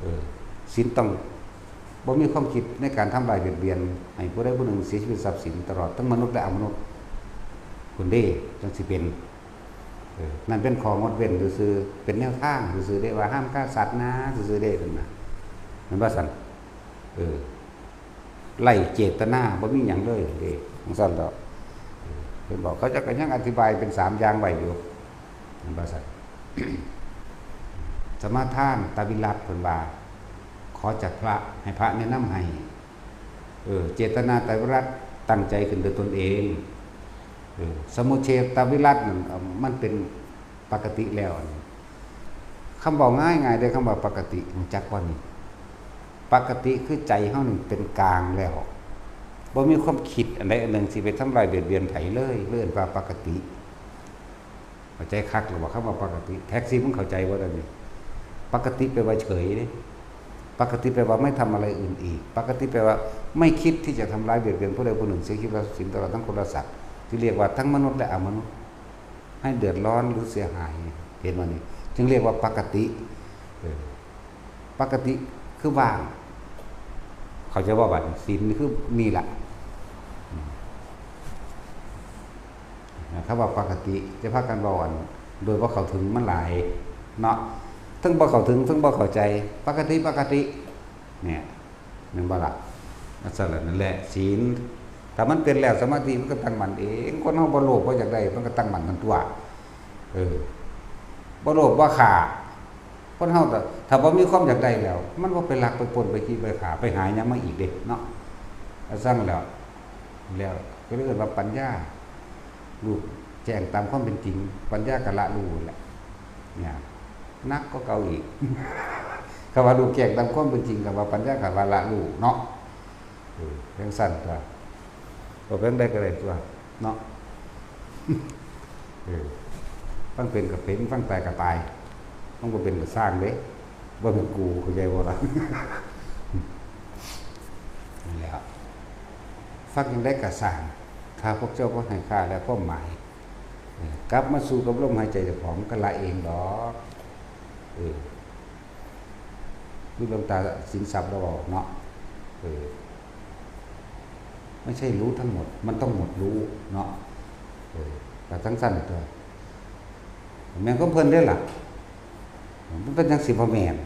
เออ ศีลต้องบ่มีความคิดในการทำร้ายเบียดเบียน ให้ผู้ใดผู้หนึ่งเสียชีวิตทรัพย์สิน ตลอดทั้งมนุษย์และอมนุษย์ พุ้นเด้ จั่งสิเป็น เออ นั่นเป็นข้องดเว้นซื่อๆ เป็นแนวทางซื่อๆ เด้ ว่าห้ามฆ่าสัตว์นะซื่อๆ เด้ นั่นน่ะ แม่นบ่ซั่น เออ ไร้เจตนา บ่มีหยังเลยเด้ จั่งซั่นดอก เพิ่นบอก เขาเจ้าก็ยังอธิบายเป็นสามอย่างไว้อยู่ แม่นบ่ซั่น สมาทานตวิรัต เพิ่นว่า ขอจากพระ ให้พระแนะนำให้ เออ เจตนาตวิรัต ตั้งใจขึ้นด้วยตนเอง เออ สมุจเฉทตวิรัตนั่น เอ่อ มันเป็นปกติแล้ว คำเว้าง่ายๆ เด้ คำว่าปกติ รู้จักบ่นี่ ปกติคือใจเฮานี่เป็นกลางแล้ว บ่มีความคิดอันใดอันหนึ่งสิไปทำร้ายเบียดเบียนไผเลย เรียกว่าปกติ เข้าใจคักหรือบ่ คำว่าปกติ แท็กซี่ มึงเข้าใจบ่ล่ะนี่ ปกติแปลว่าเฉยเด้ ปกติแปลว่าไม่ทำอะไรอื่นอีก ปกติแปลว่าไม่คิดที่จะทำร้ายเบียดเบียนผู้ใดผู้หนึ่ง เสียชีวิต ทรัพย์สิน ตลอดทั้งคนและสัตว์ ที่เรียกว่าทั้งมนุษย์และอมนุษย์ ให้เดือดร้อนหรือเสียหาย เห็นบ่นี่ จึงเรียกว่าปกติ เออ ปกติคือว่าง เข้าใจบ่ บัดนี้ ศีลคือนี่ล่ะ อืม คำว่าปกติ จะพากันเว้าอัน โดยบ่เข้าถึงมันหลายเนาะ เทิงบ่เข้าถึง เทิงบ่เข้าใจ ปกติ ปกติ เนี่ย แม่นบ่ล่ะ นั่นซั่นล่ะ นั่นแหละ ศีล ถ้ามันเป็นแล้ว สมาธิมันก็ตั้งมั่นเอง คนเฮาบ่โลภ บ่อยากได้ มันก็ตั้งมั่นนั่นตั่ว เออ บ่โลภ บ่ฆ่า คนเฮาถ้า ถ้าบ่มีความอยากได้แล้ว มันบ่ไปลัก ไปปล้น ไปขี้ ไปฆ่า ไปหาหยังมาอีกเด้เนาะ ว่าซั่นแล้ว แล้วก็เลยเอิ้นว่าปัญญา รู้แจ้งตามความเป็นจริง ปัญญาก็ละรู้แหละ เนี่ย หนักกว่าเก่าอีก คำว่ารู้แจ้งตามความเป็นจริง ก็ว่าปัญญาก็ว่าละรู้เนาะ เออ จั่งซั่นตั่ว บ่เป็นใดก็ได้ตั่ว เนาะ เออ ฟังเป็นก็เป็น ฟังตายก็ตาย ฟังบ่เป็นก็ซ่างเด้ บ่แม่นกู เข้าใจบ่ล่ะ นั่นแหละ ฟังจั่งใดก็ซ่าง ถ้าพวกเจ้าบ่ให้ค่าและความหมาย เออ กลับมาสู่กับลมหายใจเจ้าของ มันก็ละเองดอก เออ คือหลวงตาสินทรัพย์ลาวเว้าเนาะ เออ ไม่ใช่รู้ทั้งหมด มันต้องหมดรู้เนาะ เออ ก็จั่งซั่นตั่ว แม่นของเพิ่นเด้ล่ะ มันเป็นจั่งซี่บ่แม่น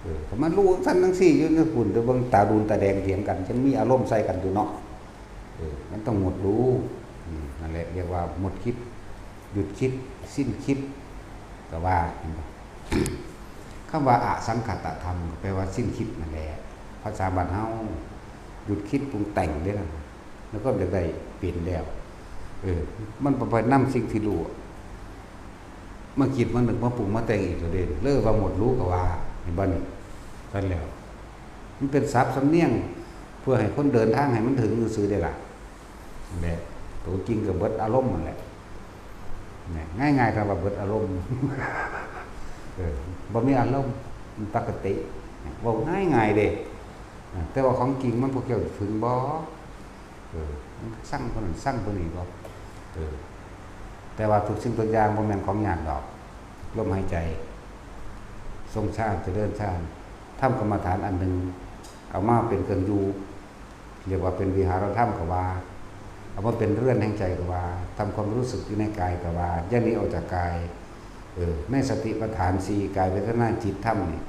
เออ ก็มารู้จั่งซั่นจั่งซี่อยู่ในพุ่น แต่เบิ่งตาดูนตาแดงเถียงกัน จั่งมีอารมณ์ใส่กันอยู่เนาะ เออ มันต้องหมดรู้ อืม นั่นแหละเรียกว่าหมดคิด หยุดคิด สิ้นคิด ก็ว่า เห็นบ่ คำว่าอสังขตธรรม ก็แปลว่าสิ้นคิดนั่นแหละ ภาษาบ้านเฮา หยุดคิดปรุงแต่งเด้อนะ แล้วก็อยากได้เป็นแล้ว เออ มันบ่ไปนำสิ่งที่รู้ มาคิดมานึกมาปรุงมาแต่งอีกแล้วเด้ เลยว่าหมดรู้ก็ว่า เห็นบ่นี่ ซั่นแล้ว มันเป็นศัพท์สำเนียง เพื่อให้คนเดินทางให้มันถึงซื่อๆ เด้ล่ะ นั่นแหละ ตัวจริงก็เบิดอารมณ์นั่นแหละ เนี่ย ง่ายๆ คำว่าเบิดอารมณ์ เออ บ่มีอารมณ์ มันปกติ เว้าง่ายๆ เด้ อ่า แต่ว่าของจริงมันพวกเจ้าถึงบ่ เออ มันสั่งคนนั้นสั่งคนนี้บ่ เออ แต่ว่าทุกสิ่งทุกอย่างบ่แม่นของยากดอก ลมหายใจ ทรงฌาน เจริญฌาน ทำกรรมฐานอันหนึ่ง เอามาเป็นเครื่องอยู่ เรียกว่าเป็นวิหารธรรมก็ว่า เอามาเป็นเรือนแห่งใจก็ว่า ทำความรู้สึกอยู่ในกายก็ว่า อย่าหนีออกจากกาย เออ ในสติปัฏฐานสี่ กาย เวทนา จิต ธรรมนี่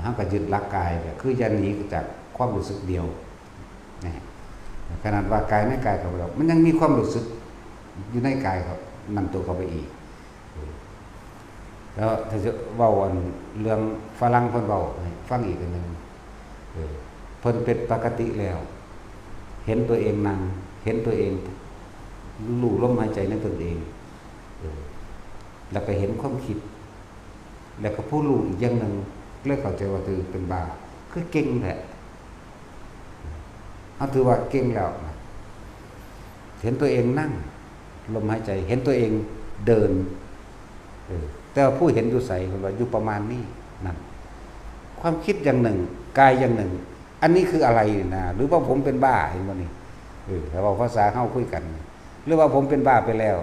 เฮาก็ยึดหลักกายเนี่ย คืออย่าหนีจากความรู้สึกเดียว นะ ขนาดว่ากายในกายก็บ่ได้ มันยังมีความรู้สึกอยู่ในกายเขา นั่นตัวเข้าไปอีก แล้วถ้าจะเว้าอันเรื่องฝรั่งเพิ่นเว้าให้ฟังอีกอันหนึ่ง เออ เพิ่นเป็นปกติแล้ว เห็นตัวเองนั่ง เห็นตัวเอง รู้ลมหายใจในตนเอง เออ แล้วก็เห็นความคิด แล้วก็ผู้รู้อีกอย่างหนึ่ง เลยเข้าใจว่าตัวเองเป็นบ้า คือเก่งแท้ เฮาถือว่าเก่งแล้วนะ เห็นตัวเองนั่ง ลมหายใจ เห็นตัวเองเดิน เออ แต่ว่าผู้เห็นอยู่ไส เพิ่นว่าอยู่ประมาณนี้ นั่น ความคิดอย่างหนึ่ง กายอย่างหนึ่ง อันนี้คืออะไรนะ หรือว่าผมเป็นบ้า เห็นบ่นี่ เออ ถ้าเว้าภาษาเฮาคุยกัน หรือว่าผมเป็นบ้าไปแล้ว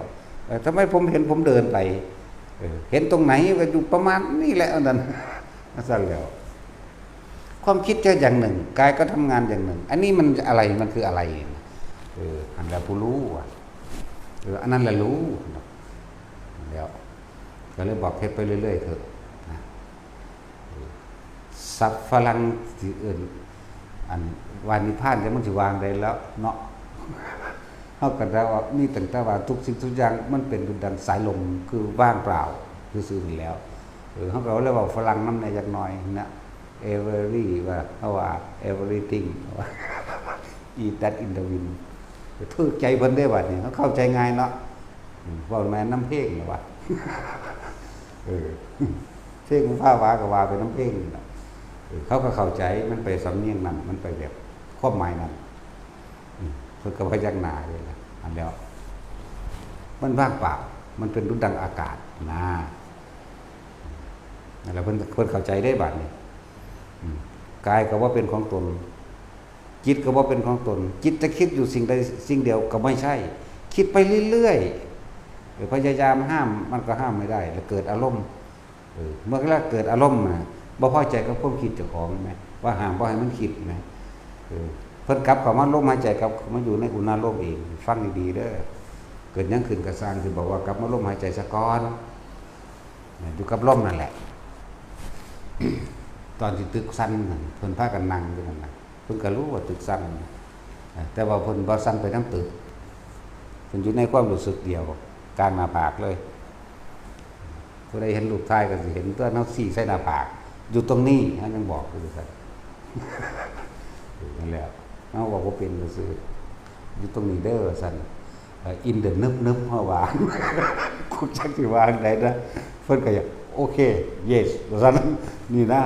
เออ ทำไมผมเห็นผมเดินไป เออ เห็นตรงไหน ก็อยู่ประมาณนี้แหละ อันนั้น ซั่นแล้ว ความคิดก็อย่างหนึ่ง กายก็ทำงานอย่างหนึ่ง อันนี้มันอะไร มันคืออะไร เออ อันละผู้รู้อะ เออ อันนั้นละรู้ แล้ว ก็เลยบอกเฮ็ดไปเรื่อยๆเถอะนะ ศัพท์ฝรั่งที่เอิ้น อันว่านิพพาน จะมันสิวางได้แล้วเนาะ เฮาก็ได้ว่ามีตั้งแต่ว่าทุกสิ่งทุกอย่างมันเป็นดุจดังสายลม คือว่างเปล่าซื่อๆนี่แล้ว เออ เฮาก็เลยเว้าฝรั่งนำแหน่จักหน่อยนะ every ว่า เฮาว่า everything ว่า eat that in the wind ถืกใจเพิ่นเด้บัดนี้ เฮาเข้าใจง่ายเนาะ อืม เว้าแม่นนำเพลงน่ะว่า เออ เพลงมันพาว่าก็ว่าไปนำเพลงนั่นล่ะ เออ เขาก็เข้าใจ มันไปสำเนียงนั้น มันไปแบบความหมายนั้น อืม เพิ่นก็พยักหน้าเลยนะ อันแล้ว มันว่างเปล่า มันเป็นดุจดังอากาศนะ นั่นแหละ เพิ่น เพิ่นเข้าใจได้บัดนี้ อืม กายก็บ่เป็นของตน จิตก็บ่เป็นของตน จิตจะคิดอยู่สิ่งใดสิ่งเดียวก็ไม่ใช่ คิดไปเรื่อยๆ เออ พยายามห้ามมันก็ห้ามไม่ได้ แล้วเกิดอารมณ์ เออ เมื่อเวลาเกิดอารมณ์นะ บ่พอใจกับความคิดเจ้าของแหม ว่าห้ามบ่ให้มันคิดแหม เออ เพิ่นกลับเข้ามาลมหายใจ กลับเข้ามาอยู่ในอุณาโลมเอง ฟังดีๆเด้อ เกิดหยังขึ้นก็ซ่าง สิบอกว่ากลับมาลมหายใจซะก่อน อยู่กับลมนั่นแหละ ตอนที่ตึกสั่นนั่น เพิ่นพากันนั่งอยู่นั่นน่ะ เพิ่นก็รู้ว่าตึกสั่น แต่ว่าเพิ่นบ่สั่นไปนำตึก เพิ่นอยู่ในความรู้สึกเดียว กลางหน้าผากเลย ผู้ใดเห็นรูปถ่ายก็สิเห็นตัว เฮาซี้ใส่หน้าผาก อยู่ตรงนี้ เฮายังบอกอยู่ซั่น นั่นแหละ เฮาบอกว่าเป็นซื่อ อยู่ตรงนี้เด้อว่าซั่น เอ่อ in the นึบๆ เฮาว่า กูจักสิว่าจั่งใดนะ เพิ่นก็อยาก โอเค yes ว่าซั่น นี่นะ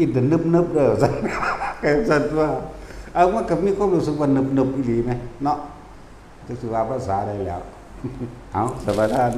in the นึบๆ เด้อว่าซั่น ก็ซั่นตัว เอา มันก็มีความรู้สึกว่านึบๆ อีหลีแหมเนาะ จักสิว่าภาษาใดแล้ว เอา สมาทาน